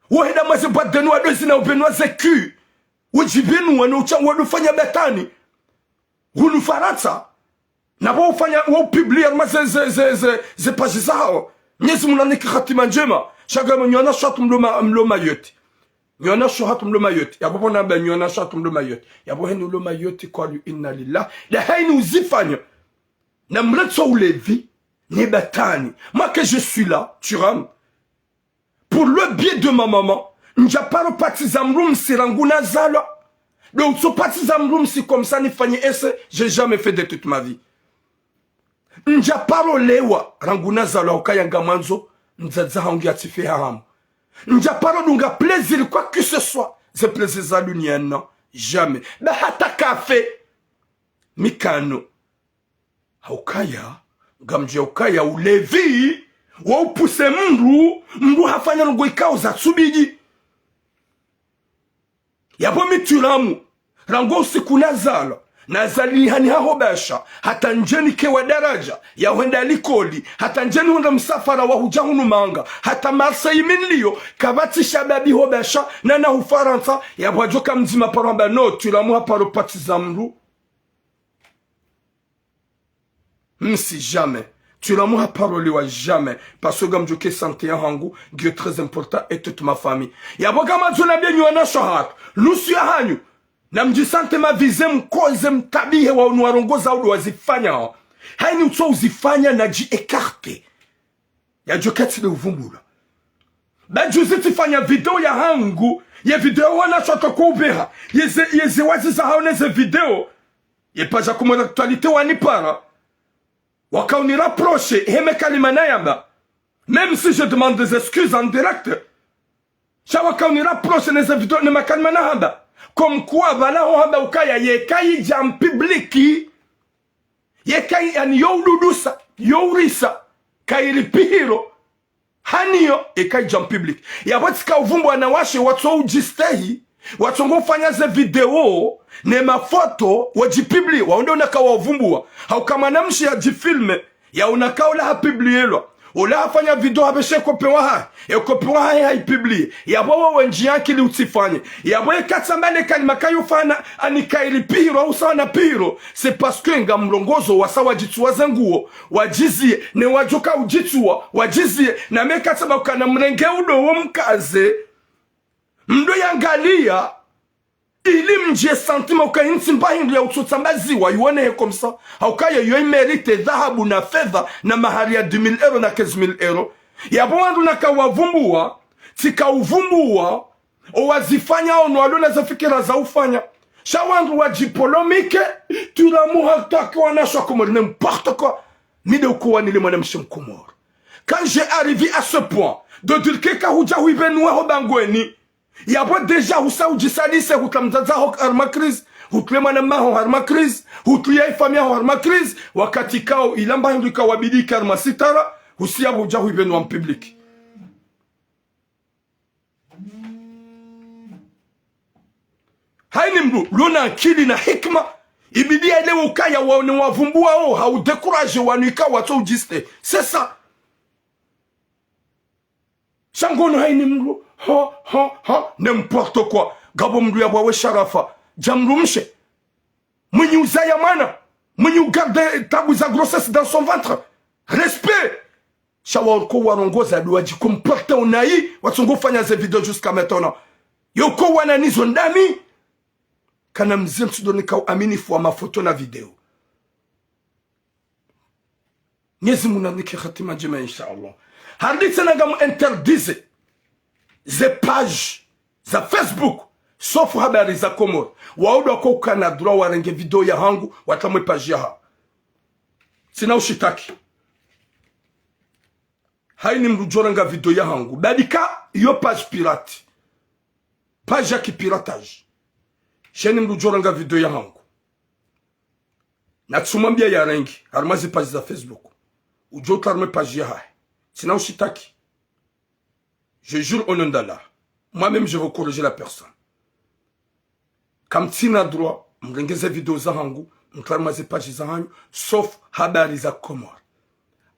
Wo henda mwa ze boîte de nuit, wado ezina, ubenwa ze cul. Udjibenwa, no ucha, wado fanya batani. Hunu Farantsa. Na pvo ufanya, wo upublier harumwa ze, ze, ze, ze, ze page zahawo. Mnyezi Mungu narinike hatima ndjema. Sha ngamwambiyo wanashe wahatru mlo Ma-, mlo Mayotte. Nyi wanashe wahatru mlo Mayotte. Yapvo pvo namba nyi wanashe wahatru mlo Mayotte. Yapvo heni ulo Mayotte kwa lu inna lillah. Da haini uzifanya. Na mretso ulevi. Ne batani. Moi que je suis là, tu rames. Pour le bien de ma maman, ndja paro patiza mdrumsi rangu nazalwa. Donc, utso patiza mdrumsi comme ça nifanye essai, j'ai jamais fait de toute ma vie. Ndja paro lewa rangu nazalwa ukaya ngamwandzo, mdzadze hangu yatsife hahamu. Ndja paro dunga plaisir quoi que ce soit, ze plaisir za dunia non, jamais. Ba hata café, mi kanu. Haukaya, ngamdjuwa ukaya ulevi, wa upuse mndru, mndru hafanya ndrongoo ikao zatsubidi. Yapvo mi tu rames, rangu usiku nazalwa, nazalwa hani haho Basha, hata ndjeni kewa daraja, ya hwenda likoli, hata ndjeni hundra msafara wa hudja hunu Manga, hata Marseille mi nliyo, kapvatsi shababi ho Basha, na na hu Farantsa, yapvo adjoka mdzima paro amba no, tu rames haparo patiza mndru. Msi jamais. Tu rames haparo lewa jamais. Parce que ngamdjuwa ke santé ya hangu, ngiyo très important et toute ma famille. Yapvo ngamwandzo nambiye nyi wanashe wahatru. Nusu ya hanyu. Na mdji sentir mavisé mkoze mtabihe wa unu warongoza udo wazifanya. Haini utso uzifanya na dji écarter. Yadjo ketsi de uvumbula. Ba juzi tsifanya video ya hangu. Ye video wanashe wahatru ko ubeha. Yeze, yeze wazi zahawo neze video. Ye page ya Comores Actualité wanipara. Waka uni reprocher, he me kalima nayamba. Même si je demande des excuses en direct. Sha waka uni reprocher neze video ne makalima nahamba. Comme quoi, pvala ho hamba ukaya yeka idja en public. Yeka i-, yani yo ududusa, yo urisa. Kayiri pihiro. Haniyo, eka idja en public. Yapvo tsika uvumbwa wanawashe watso udjistehi, watsongo ufanya ze video, ne mafoto, wadjipublie, waonde unaka wavumbwa. Hauka mwanamshe yadjifilme, ya unaka ula hapublielwa. Ula hafanya video habeshe kope wahahe, e kope wahahe haipublie. Yapvo wo wendji akili utsifanye. Yapvo eka tsamba ne kalima kayo fana, ani kayiri pihiro, au sawa na pihiro. C'est parce que ngamrongozo wasa wadjitsuwa ze nguo. Wadjizie, ne wadjoka udjitsuwa, wadjizie, na meka tsamba ukana mrenge udo wo mkaze. Mdo yangaliya, ili mdje sentiment uka intsi mba hindru ya utsotsambaziwa, iwonehe comme ça. Haukaya yo imérite dhahabu na fedha na mahari ya dix mille euros na quinze mille euros. Yapvo wandru naka wavumbwa, tsika uvumbwa, owazifanya ono walo na ze fikira za ufanya. Sha wandru wadjipolomike, tu rames hata ke wanashe wa Komori, n'importe quoi. Mi de uko wanile mwanamshe Mkomori. Quand j'ai arrivé à ce point de dire que ka hudja huibenuwa ho bangweni, yapvo déjà husa udjisalise, hutria mdzadze ho harumwa crise, hutrie mwanamaho harumwa crise, hutria ifamiyi ho harumwa crise, wakati kao ilamba hindru ikao wabidi ke harumwa sitara, husi yapvo hudja huibenuwa en public. Haini mndru, lona akili na hikima, Ibidi yaelewe ukaya waone wavumbuwao, hau décourager wanu ikao watso udjiste. C'est ça. Sha ngono haini mdru, ho, ho, ho, n'importe quoi. Ngapvo mdru yapvwawe sharafa dja mdrumshe. Mwinyi uzaya mwana. Mwinyi ugarde tabu za grossesse dans son ventre. Respect. Sha wako warongoza ndo wadji comporter unayi, watsongo fanya ze video jusqu'à maintenant. Yoko wana nizo ndami. Kana mze ntsudo nika uaminifu wa mafoto na video. Mnyezi Mungu nanike hatima ndjema, inshallah. Harudi tsena ngamu interdire ze page za Facebook, sauf Habari za Comores. Wao ndo wako ukana droit warenge video yahangu, watramwe page yaha. Tsina ushitaki. Haini mdru udjorenga video yahangu. Badi ka iyo page pirate. Page ya kipiratage. Sha haini mdru udjorenga video yahangu. Na tsumwambia yarenge, harumwa ze page za Facebook. Udjo utramwe page yahahe. Tsina ushitaki. Je jure au nom d'Allah. Moi-même, je vais corriger la personne. Kamtsina droit mrenge ze video zahangu, mtramwe ze page zahanyu, sauf Habari za Comores.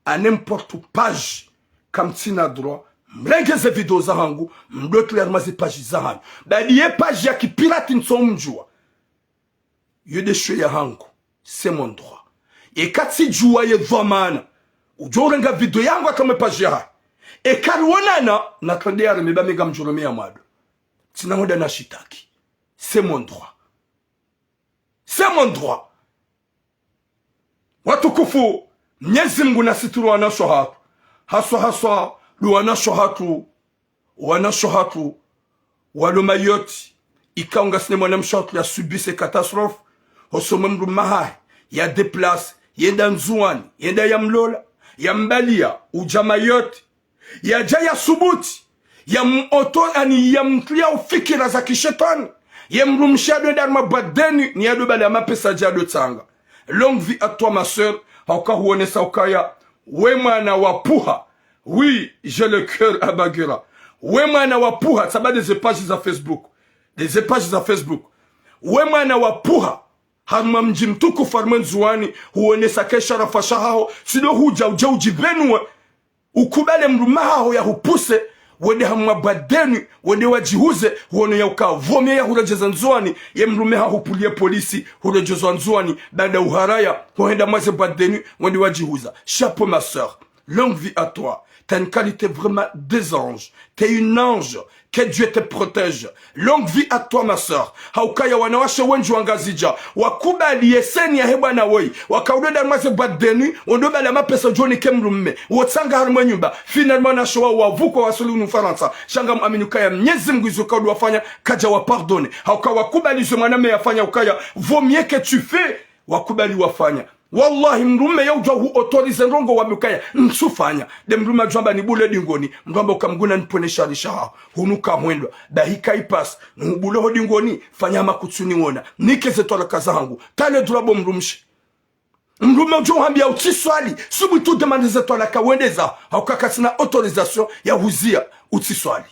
À n'importe page, kamtsina droit mrenge ze video zahangu, mdotramwe ze page zahanyu. Badi ye page ya kipirate ntso mdjuwa. Yo nde shwe yahangu, c'est mon droit. Eka tsidjuwa ye dhwamana udjo urenga video yahangu atramwe page yahahe. Eka riwonana, natrende yareme ba mi ngamdjo reme ya mwando. Tsina hwenda nashitaki. C'est mon droit. C'est mon droit. Watukufu, Mnyezi Mungu nasitiri wanashe wahatru. Haswa, haswa, ndo wanashe wahatru. Wanashe wahatru walo Mayotte, ikao ngasina mwanamshe wahatru ya subir ze catastrophe, hosoni mwe mdrume wahahe, ya déplacer, yende Ndzuwani, yende ya mlola, ya mbaliya, udja Mayotte, yadja ya subuti, ya m-, auto-, ani ya mtriya ufikira za kishetwani, ye mdrumshe yado enda harumwa boîte de nuit, ni yado bala mapesa yadjo tsanga. Longue vie à toi, ma sœur, hauka huonesa ukaya, we mwana wa puha, Oui, j'ai le cœur à Bagira. We mwana wa puha, tsamba nde ze page za Facebook. Nde ze page za Facebook. We mwana wa puha, harumwa mdji mtukufu harumwa Ndzuwani, huonesa ke sharafa shahaho, tsi ndo hudja udje udjibenuwe, ukubali mdrume wahaho ya hupousse, wende harumwa boîte de nuit, wende wadjihuze, huono ya uka vaut mieux ya huredjeza Ndzuwani, ye mdrume wahaho hupuliye polisi, huredjezwa Ndzuwani, baada uharaya, huhenda mwa ze boîte de nuit, wende wadjihuza. Chapeau, ma sœur. Longue vie à toi. T'as une qualité vraiment des anges. T'es une ange. Que Dieu te protège. Longue vie à toi, ma sœur. Haukaya wanawashe wendji wa Ngazidja wakubali ye scène yahe bwana woyi. Waka udo enda harumwa ze boîte de nuit, wendo bala mapesa udjo nike mdrume. Wotsanga harumwa nyumba. Finalement, wanawashe wao wavuka waswili hunu Farantsa. Sha ngamwamini ukaya Mnyezi Mungu izo ka udo wafanya, kadja wa pardonner. Hauka wakubali izo mwanamme yafanya ukaya, vaut mieux que tu fais. Wakubali wafanya. Wallahi, mdrume ya udjua hu autoriser ndrongo wambe ukaya ntsufanya. Nde mdrume adjua amba nibule dingoni, mdru amba uka Mngu nanipvwene shari shahaho. Hunu ka hwendwa. Bahi ka ipasa, nuhubule ho dingoni, fanya hama kutsuniwona. Nike ze twalaka zahangu. T'as le droit bo mdrumshe. Mdrume udjo uhambia utsiswali, subutu udemande ze twalaka wende zaho. Hauka katsina autorisation ya huziya utsiswali.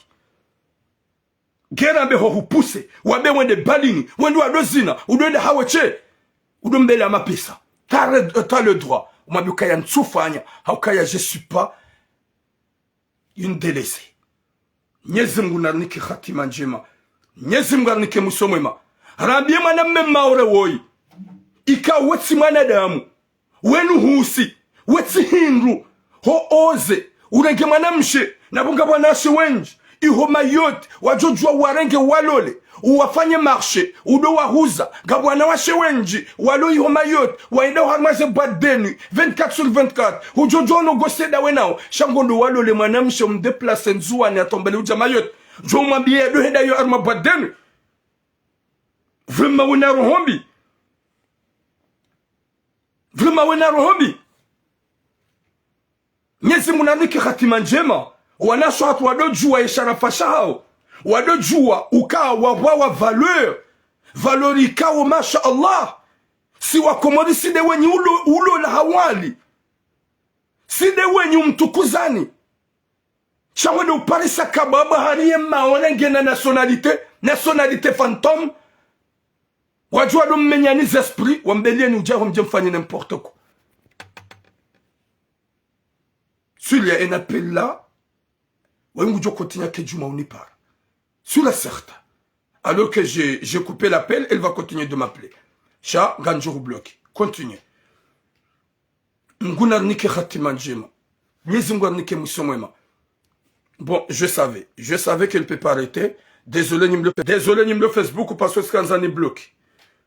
Ngena mbe ho hupousse, wambe wende balini, wende wado zina, udo enda hawe she, udo mbela mapesa. T'as le, t'as le droit. Umwambe ukaya ntsufanya, haukaya je suis pas une délaissée. Mnyezi Mungu narinike hatima ndjema. Mnyezi Mungu arinike mwiso mwema. Rambiye mwanamme Maore woyi. Ika we tsi mwanadamu. Wenu husi, we tsi hindru, ho oser, urenge mwanamshe, na bo ngapvo wanawashe wendji, iho Mayotte, wadjo djua warenge walole, uwafanye marché, udo wahuza, ngapvo wanawashe wendji, walo iho Mayotte, waenda harumwa ze boîte de nuit, vingt-quatre sur vingt-quatre, udjo djua ono goseda we nao, sha ngondo walole mwanamshe umdéplacer Ndzuwani atombele udja Mayotte, djo mwambiye yado henda yo harumwa boîte de nuit. Vraiment wena roho mbi. Vraiment wena roho mbi. Mnyezi Mungu narinike hatima ndjema. Wanawashe wahatru wado djua ye sharafa shahawo. Wado djua uka wapvwawa valeur. Valeur ikao, masha Allah. Si Wakomori, si nde wenyi ulo, ulola hawali. Si nde wenyi umtukuzani. Sha wende uparisa kababa hariye Maore ngena nationalité, nationalité fantôme. Wadjuwa ndo mmenyani ze esprit, wambeliyeni udja ho mdje mfanye n'importe quoi. S'il y a un appel là, wengudjo continuer ke djuma unipara. Sûr et certain. Alors que j'ai, j'ai coupé l'appel, elle va continuer de m'appeler. Sha, ngandjo hu bloquer. Continue. Mngu narinike hatima ndjema. Mnyezi Mngu arinike mwiso mwema. Bon, je savais. Je savais qu'elle peut pas arrêter. Désolé, ni mlo, désolé, ni mlo Facebook, parce que sikandza ni bloquer.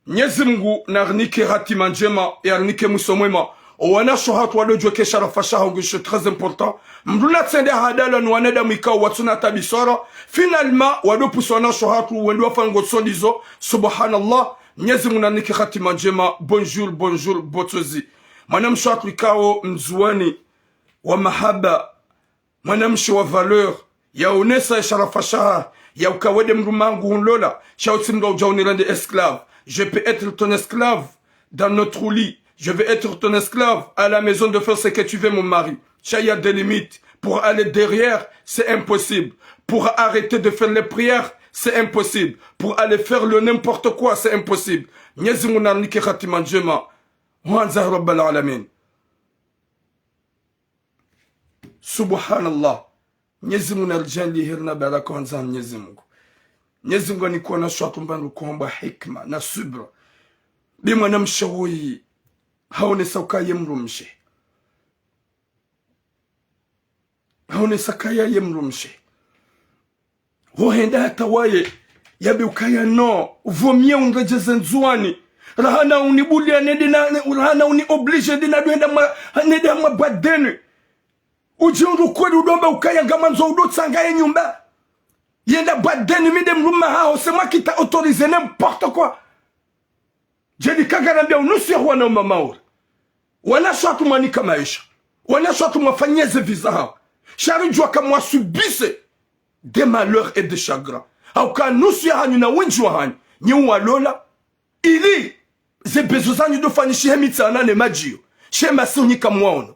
Mnyezi Mngu narinike hatima ndjema, yarinike mwiso mwema. Owanasho hatru wadodjuwa ke Sharafa Shaha ngu isho très important. Mndru natsende hadala ni wanadamu ikao watsuna tabisara. Finalement, wadopvusa wanasho hatru wende wafanye ngotso ndizo. Subhanallah. Mnyezi Mngu narinike hatima ndjema. Bonjour, bonjour, botsozi. Mwanamshe hatru ikao mndzuwani wa mahaba. Mwanamshe wa valeur, yaonesa ye Sharafa Shaha, ya uka we nde mdrume hangu hunlola, sha utsi mndru udja unirende esclave. Je peux être ton esclave dans notre lit. Je vais être ton esclave à la maison de faire ce que tu veux, mon mari. Sha, il y a des limites. Pour aller derrière, c'est impossible. Pour arrêter de faire les prières, c'est impossible. Pour aller faire le n'importe quoi, c'est impossible. Mnyezi Mngu narinike hatima ndjema. Mwanza Rabbal Alamin. Subhanallah. Mnyezi Mngu naridjaanliye heri na baraka wandzani Mnyezi Mngu. Mnyezi Mngu anike wanasho hatru mbandru kwamba hikima na subra. Be mwanamshe woyi, haonesa ukaya ye mdrumshe. Haonesa ukaya ye mdrumshe. Ho henda hata waye, yabe ukaya non, vaut mieux unredjeze Ndzuwani. Raha na unibulia nende na, raha na uni obligé nende na doenda mwa, nende mwa boîte de nuit. Udji undru kweli udomba ukaya ngamandzo udotsanga ye nyumba. Yenda boîte de nuit mi nde mdrume haho, c'est moi qui t'a autorisé, n'importe quoi. Djeli kangarambia unusu ya wana wa Maore. Wanasho hatru mwanika maesha. Wanasho hatru mwafanyeze visa hawo. Sha ridjuwa kamwasubise des malheurs et des chagrins. Hauka nusu ya hanyu na wendji wa hanyu, nyi uwalola, ili ze besoin zanyu dofanyishihe mitsana ne madjiyo. She masihu nyi kamwaono.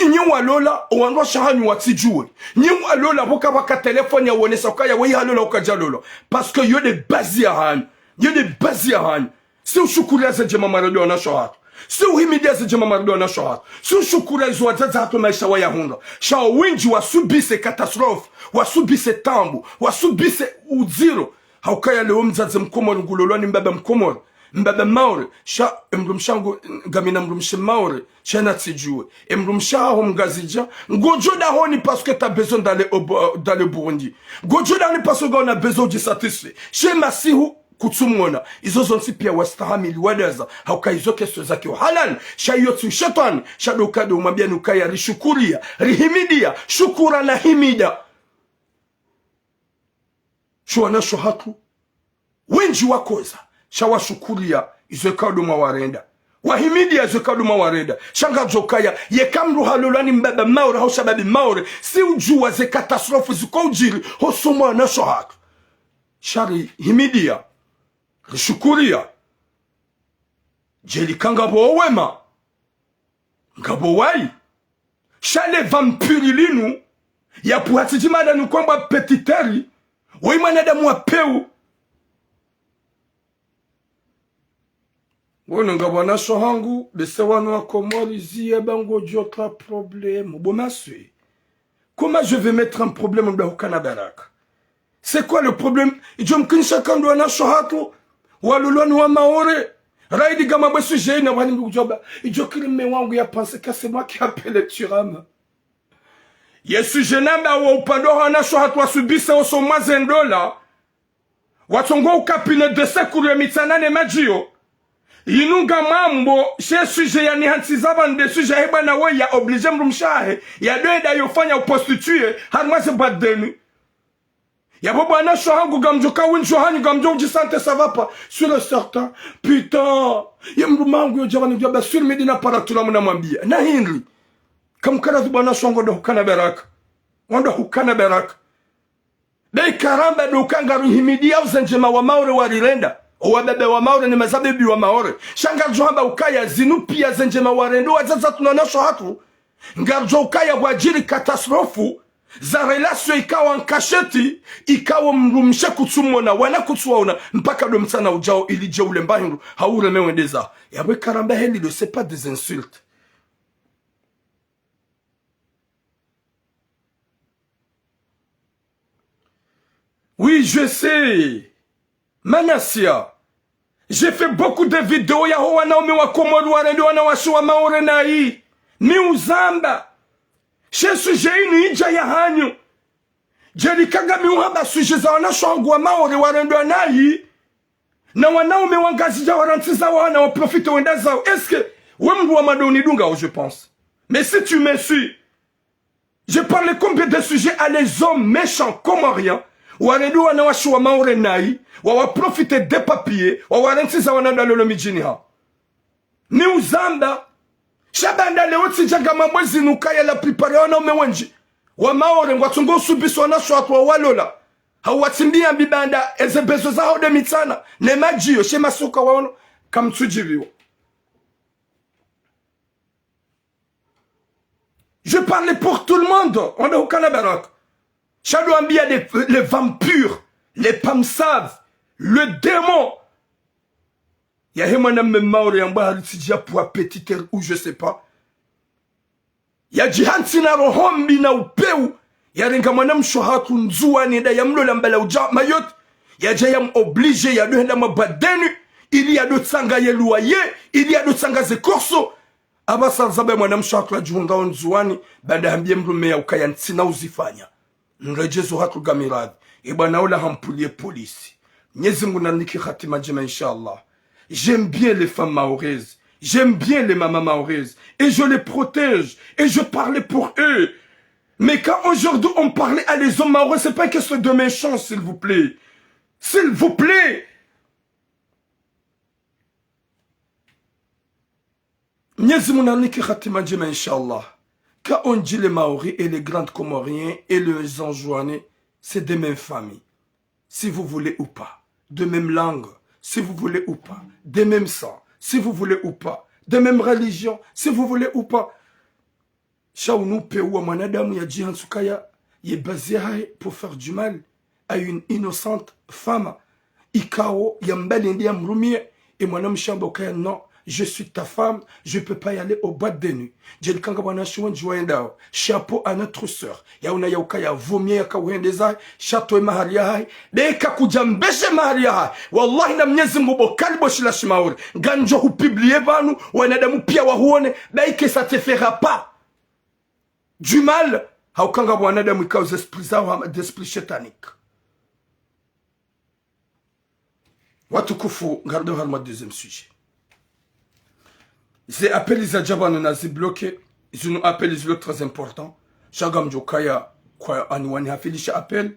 Nyi uwalola, owandru washe hanyu watsidjuwe. Nyi uwalola, pvoka pvwaka téléphone ya uonesa ukaya weyi halola ukadjalolwa. Parce que yo nde base ya hanyu. Yo nde base ya hanyu. Si ushukuriya ze ndjema mwarendewa wanasho hatru. Si uhimidiya ze ndjema mwarendewa wanasho hatru. Si ushukuriya izo wadzadze hatru maesha wayahundra. Sha wendji wasubise catastrophe, wasubise taabu, wasubise udziro. Haukaya leo mdzadze Mkomori ngulolwa ni mbaba Mkomori, mbaba Maore, sha emdrumshe hangu ngamina mdrumshe Maore, sha natsidjuwe. Emdrumshe haho Mngazidja, ngodjo dahoni parce que t'as besoin d'aller au Bo-, d'aller Burundi. Ngodjo dahoni parce que ngauna besoin udjisatisfait. She masihu kutsumwona. Izo zontsi piya wastahamili wadaza. Hauka izo question za kiuhalali. Sha iyo tsi ushetwani. Sha ndo ukado umwambia ni ukaya rishukuriya, rihimidiya. Shukura na himida. Sho wanasho hatru. Wendji wakoza. Sha washukuriya izo ikado mwawarenda. Wahimidiya izo ikado mwawarenda. Sha ngarijo ukaya, yeka mdru halolwa ni mbaba Maore, hau shababi Maore, si udjuwa ze catastrophe ziko udjiri, hoso mwanasho hatru. Sha rihimidiya, rishukuriya. Djeli ka ngapvo owema, ngapvo wayi. Sha le vampire linu, yapvo hatsidji mada ni kwamba petiteri, woyi mwanadamu wa peu. Wono ngapvo wanasho hangu, bese wanu wa Komori ziye ba ngodjo tra problème. Bo maswe. Comment je vais mettre un problème mdahukana baraka? C'est quoi le problème? Idjo mkinisha ka ndo wanasho hatru, walolwa ni wa Maore. Raidi gama bwe sujet ina wani mdru kudjoba. Idjo kiri mme wangu ya pense que c'est moi qui appelle Thuram. Ye sujet namba wa upande wa wanasho hatru wasubise oso mwaze ndola. Watsongo ukapine de secours ya mitsana ne madjiyo. Inu ngamambo, she sujet ya nihantsiza pvanu nde sujet ya he bwana woyi ya obligé mdrumshe wahe, ya doenda yofanya uprostituée, harumwa ze boîte de nuit. Yapvo bo wanasho hangu ngamdjo ka wendji wa hanyu ngamdjo udji sentir ça va pas. Sûr et certain. Putain. Ye mdrume hangu yo djaba ni djaba sûr mi ndina para tula muna mwambia. Na hindri. Kamkara tu bo wanasho hangu ndo hukana baraka. Wando hukana baraka. Be karamba ndo uka ngaruhimidiya uze ndjema wa Maore warirenda. Owa baba wa Maore ne mazabibi wa Maore. Sha ngaridjo hamba ukaya zinu piya ze ndjema warenda wadzadze hatru na wanasho hatru. Ngaridjo ukaya kwadjiri catastrophe. Za relation ikao en cachette, ikao mdrumshe kutsumona, wana kutsuwaona, mpaka ndo mtsana udjao ili dje ulemba hindru, hau ureme wendeza. Yapvo karamba heli lo, c'est pas des insultes. Oui, je sais. Manasia, j'ai fait beaucoup de vidéos yaho wanaume wa Komori warende wanawashe wa Maore nayi. Mi uzamba. She sujet inu idja ya hanyu. Djelikanga mi uhamba sujet za wanawashe wangu wa Maore warendwa nayi. Na wanaume wa Ngazidja warantsiza wana wa profite wenda zao. Est-ce que we mdru wa mado unidunga, oh, je pense. Mais si tu me suis, je parle combien de sujets à les hommes méchants comoriens, warendwa wanawashe wa Maore nayi, wawa profite des papiers, wawarantsiza wana dalolo midjini ha. Mi uzamba, sha banda leo tsidja ngamba mwezi nukaya la plupart ya wanaume wendji wa Maore ngwatsongo usubiswa na shwatwa walola. Hau watsimbiya mbi banda eze bezo zaho nde mitsana, ne madjiyo, she masuka waono, kamtsudjiviwa. Je parle pour tout le monde. Wanda hukana baraka. Sha ndo ambiya les, les vampires, les pamsaves, le démon. Yahe mwanamme Maore yambwa haritsidja pour appétit ou je sais pas. Yadjihantsi na roho mbi na upeu. Yarenga mwanamshe hatru Ndzuwani nda yamlola mbala udja Mayotte. Yadja yam obligé yado henda mwa boîte de nuit. Ili yado tsanga ye loyer, ili yado tsanga ze courses. Apvasa rizamba mwanamshe hatru yadjihundrao Ndzuwani, banda hambiye mdrume ya ukaya ntsina uzifanya. Nredjezo hatru ngamiradhi. E bwana ola hampuliye polisi. Mnyezi Mngu narinike hatima ndjema, inshallah. J'aime bien les femmes maoraises. J'aime bien les mamans maoraises. Et je les protège. Et je parle pour eux. Mais quand aujourd'hui on parle à les hommes maorais, c'est pas une question de méchance, s'il vous plaît. S'il vous plaît. Mnyezi Mngu narinike hatima ndjema, inshallah. Quand on dit les Maoris et les Grands Comoriens et les Anjouanais, c'est de même famille. Si vous voulez ou pas. De même langue, si vous voulez ou pas. De même sang, si vous voulez ou pas. De même religion, si vous voulez ou pas. Sha unu upeu wa mwanadamu yadjihantsi ukaya ye base yahahe pour faire du mal à une innocente femme. Ikao yambali ndi yamrumiye, e mwanamshe hamba ukaya non, je suis ta femme, je peux pas y aller aux boîtes de nuit. Djelikanga wanawashe wendji wayendao. Chapeau à notre sœur. Yaona ya ukaya vaut mieux yaka uhendeza, sha yatowe mahari yahahe. Be ka kudjambeshe mahari yahahe. Wallahi na Mnyezi Mngu bo kali bo shila shimaore. Ngandjo hupublier pvanu, wanadamu piya wahuone, be ike ça te fera pas du mal, hauka ngapvo wanadamu ikao ze esprit zao hama, des esprits shetaniques. Watukufu, ngaridjo harumwa deuxième sujet. Ze appel zadja pvanu nazibloquer, zinu appel zilo très important. Sha ngamdjo kaya kwa anwani hafilisha appel.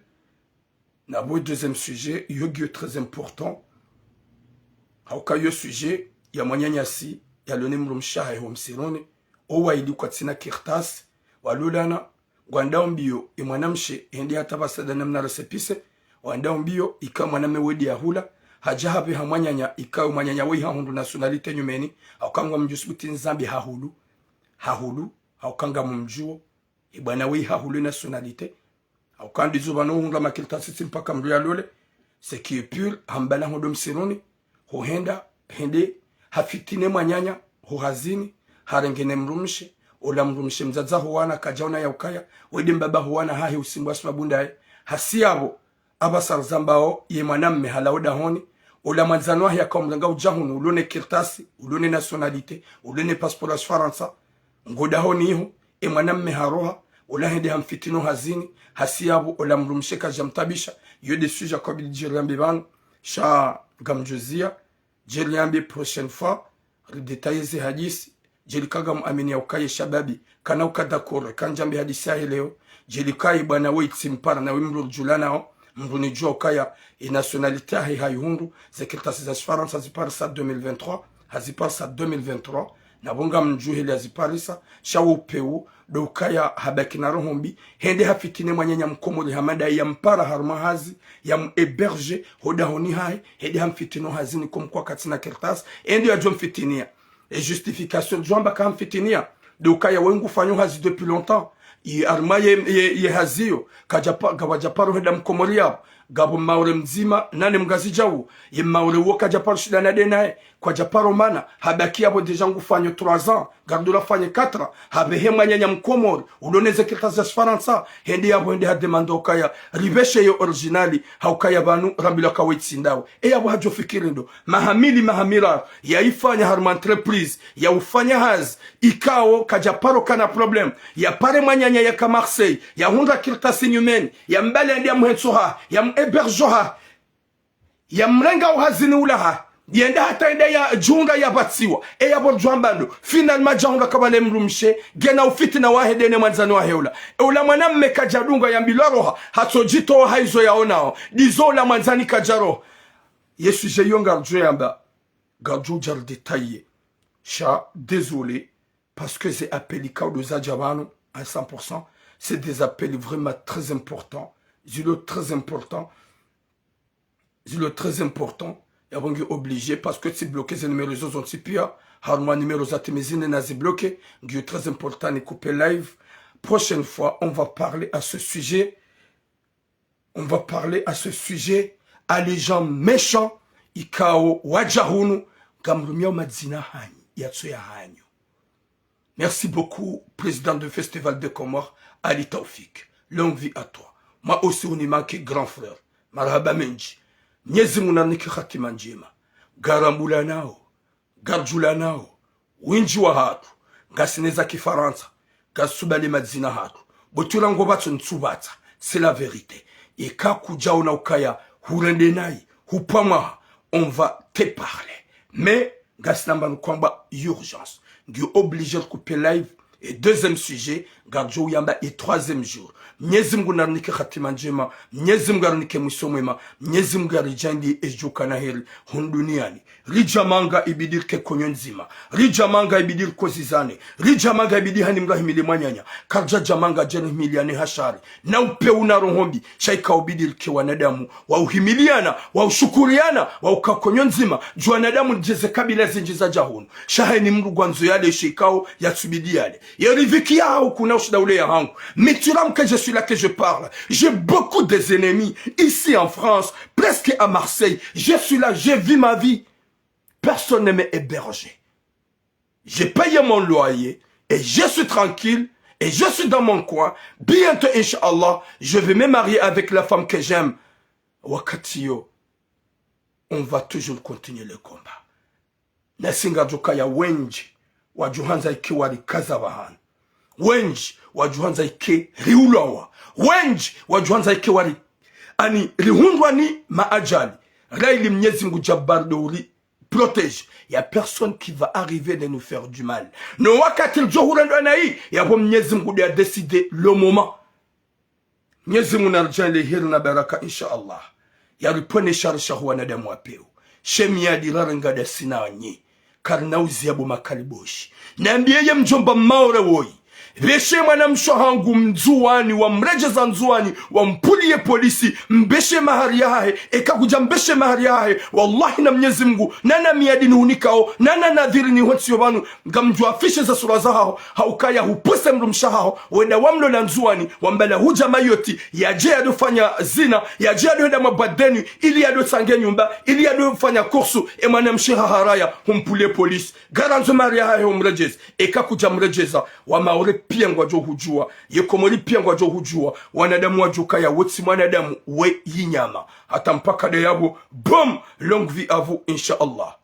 Na bo deuxième sujet, yo ngiyo très important. Hauka yo sujet ya mwananyasi, yalo ne mdrumshe wahahe ho msiruni, owaili kwatsina kartasi, walolana, ngwandao mbiyo, e mwanamshe, hende hata pvasa nda namna récépissé, wandao mbiyo, ika mwanamme wende yahula, hadja hapveha mwananya, ika mwananya weyi hahundru nationalité nyumeni, hauka ngwamdjo subuti nzambi hahulu, hahulu, hauka ngamumdjuo, e bwana weyi hahulu nationalité, hauka ndizo pvanu hundra makartasi tsi mpaka mdru yalole, ce qui est pur, hambala hondo msiruni, hohenda, hende, hafitine mwananya, ho hazini, harenge ne mdrumshe, ola mdrumshe mdzadze ho wana kadjaona ya ukaya, wende mbaba ho wana hahe usimbwa shima bundaye, hasi yapvo, apvasa rizambao, ye mwanamme halawa dahoni, ola mwandzani wahe yaka umrenga udja hunu, ulo ne kartasi, ulo ne nationalité, ulo ne passeport ya Shifarantsa, ngo dahoni iho, e mwanamme haroha, ola hende hamfitini ho hazini, hasi yapvo, ola mdrumshe kadjamtabisha, yo nde sujet kabili djeri yambe pvanu, sha ngamdjo ziya, djeri yambe prochaine fois, ridétailler ze hadisi, djeli ka ngamuamini ya ukaya e shababi, kana uka d'accord, kandjambe hadisi yahe leo, djeli ka e bwana weyi tsimpara na we mdru ridjulanao, mdru nidjua ukaya, e nationalité yahe hayihundru, ze kartasi za Shifarantsa haziparisa deux mille vingt-trois, haziparisa deux mille vingt-trois, na pvo ngamdjuo heli haziparisa, sha wo upeu, ndo ukaya habaki na roho mbi, hende hafitine mwananya mkomori hama ndaye yampara harumwa hazi, yamu héberger, ho dahoni hahe, hende hamfitini ho hazini comme quoi katsina kartasi, hende yadjo mfitiniya. E justification djo amba ka hamfitiniya, Ndo ukaya we ngufanyo hazi depuis longtemps. Ye harumwa ye, ye, ye hazi yo, kadjapa-, ngapvadjaparo hwenda mkomori yapvo. Ngapvo Maore mdzima, nane mngazidja uwo. Ye Maore uwo kadjaparo shinda nade naye, kwadjaparo mana, habaki yapvo déjà ngufanyo trois ans, ngaridjo la fanye quatre ans, hapvehe mwananya mkomori, udoneze kartasi ya shifarantsa, hende yapvo hende hademande ukaya, ripveshe yo original, ha ukaya pvanu rambilwa ka we tsi ndawe. E yapvo hadjo fikiri ndo, maha mili, maha miraru, yaifanya harumwa entreprise, yaufanya hazi, ikao kadjaparo kana problème, yapare mwananya yaka Marseille, yahundra kartasi nyumeni, yambale andi yamhentso ha, yamhéberge ha, yamrenga uhazini ula ha, yenda hata yenda yadjunga yapvatsiwa, e yapvo djwamba ndo, finalement djahundra kabale mdrumshe, ngena ufitina wahe ndene mwandzani wahe ula. E ula mwanamme kadjadunga yambilwa roha, hatsodjitowa haizo yaonao, ndizo ula mwandzani kadjaroha. Ye sujet yo ngaridjo yamba, ngaridjo dja ridétailler. Sha, désolé, parce que ze appel ikao ndo zadja pvanu, à cent pour cent, c'est des appels vraiment très importants. Zilo très important. Zilo très important. Yapvo ngi obligé, parce que tsi bloqué ze numéro zo zontsi pia. Harumwa numéro za timi zine nazibloqué. Ngiyo très important nikupve live. Prochaine fois, on va parler à ce sujet. On va parler à ce sujet, à les gens méchants, ikao wadja hunu, ngamrumiao madzina hanyu, yatso ya hanyu. Merci beaucoup, président de Festival des Comores, Ali Taoufik. Longue vie à toi. Moi aussi, on y manque, grand frère. Marahaba mendji. Mnyezi Mungu narinike hatima ndjema. Ngarambulanao. Ngaridjulanao, wendji wahatru, ngasi neza kifarantsa, ngasubali madzina hatru, bo tsi ula ngopvatso ntsupvatsa, c'est la vérité. Eka kudjaona ukaya, hurende nayi, hupvamwaha, on va te parler. Mais, ngasi namba nukwamba urgence. Ngiyo obligé rikupve live, e deuxième sujet, ngaridjo uyamba e troisième jour. Mnyezi Mungu narinike hatima ndjema, Mnyezi Mungu arinike mwiso mwema, Mnyezi Mungu aridjaanlie edjuka na heri, hunu duniani. Ridja manga ibidi rike konyo ndzima. Ridja manga ibidi rikozizane. Ridja manga ibidi hani mdru ahimili mwananya. Karidja dja manga djeri himiliane ha shari. Na upvewu na roho mbi. Sha ikao ibidi rike wanadamu. Wa uhimiliana. Wa ushukuriana. Wa uka konyo ndzima. Dju wanadamu ridjeze kabila zindji zadja hunu. Sha haini mdru ngwandzo yale sha ikao yatsubidi yale. Ye riziki ya hau kuna ushinda ule ya hangu. Mi tsi ula mke, je suis là que je parle. J'ai beaucoup des ennemis ici en France, presque à Marseille. Je suis là, je vis ma vie. Personne ne m'héberge. J'ai payé mon loyer et je suis tranquille et je suis dans mon coin. Bientôt, Inch'Allah, je vais me marier avec la femme que j'aime. Wakati yo, on va toujours continuer le combat. Nasi ngaridjo kaya wendji, wadjo handza ike warikaza pvahanu. Wendji, wadjo handza ike riulawa. Wendji, wadjo handza ike wari, ani rihundrwa ni maajali. Ra ili Mnyezi Mungu Jabbar ndo uri protéger. Y a personne qui va arriver de nous faire du mal. No wakati ridjo hurendwa nayi, yapvo Mnyezi Mungu nde a décider le moment. Mnyezi Mungu naridjaanlie heri na baraka, Inch'Allah. Yaripvwene shari shaho wanadamu wa pewu. She miadi rarenga ndasi nanyi. Karina uziya bo makaliboshi. Nambiye ye mdjomba Maore woyi. Pveshe mwanamshe hangu Mndzuwani, wamredjeza Ndzuwani, wampvuliye polisi, mbeshe mahari yahahe, eka kudja mbeshe mahari yahahe, wallahi na Mnyezi Mungu, nana miadi nihunikao, nana nadhiri nihontsiyo pvanu, ngamdjo afficher ze sura zahaho, ha ukaya hupvuse mdrumshe haho, wenda wamlola Ndzuwani, wambala hudja Mayotte, yadje yadofanya zina, yadje yadohenda mwa boîte de nuit, ili yadotsange nyumba, ili yadofanya course, e mwanamshe haharaya, humpvuliye polisi. Ngarandzo mahari yahahe umredjeze, eka kudja mredjeza, wa Maore piya ngwadjo hudjuwa, ye Komori piya ngwadjo hudjuwa, wanadamu wadjo kaya wotsi mwanadamu we yinyama. Hata mpaka nde yapvo, boum, longue vie à vous, Inch'Allah.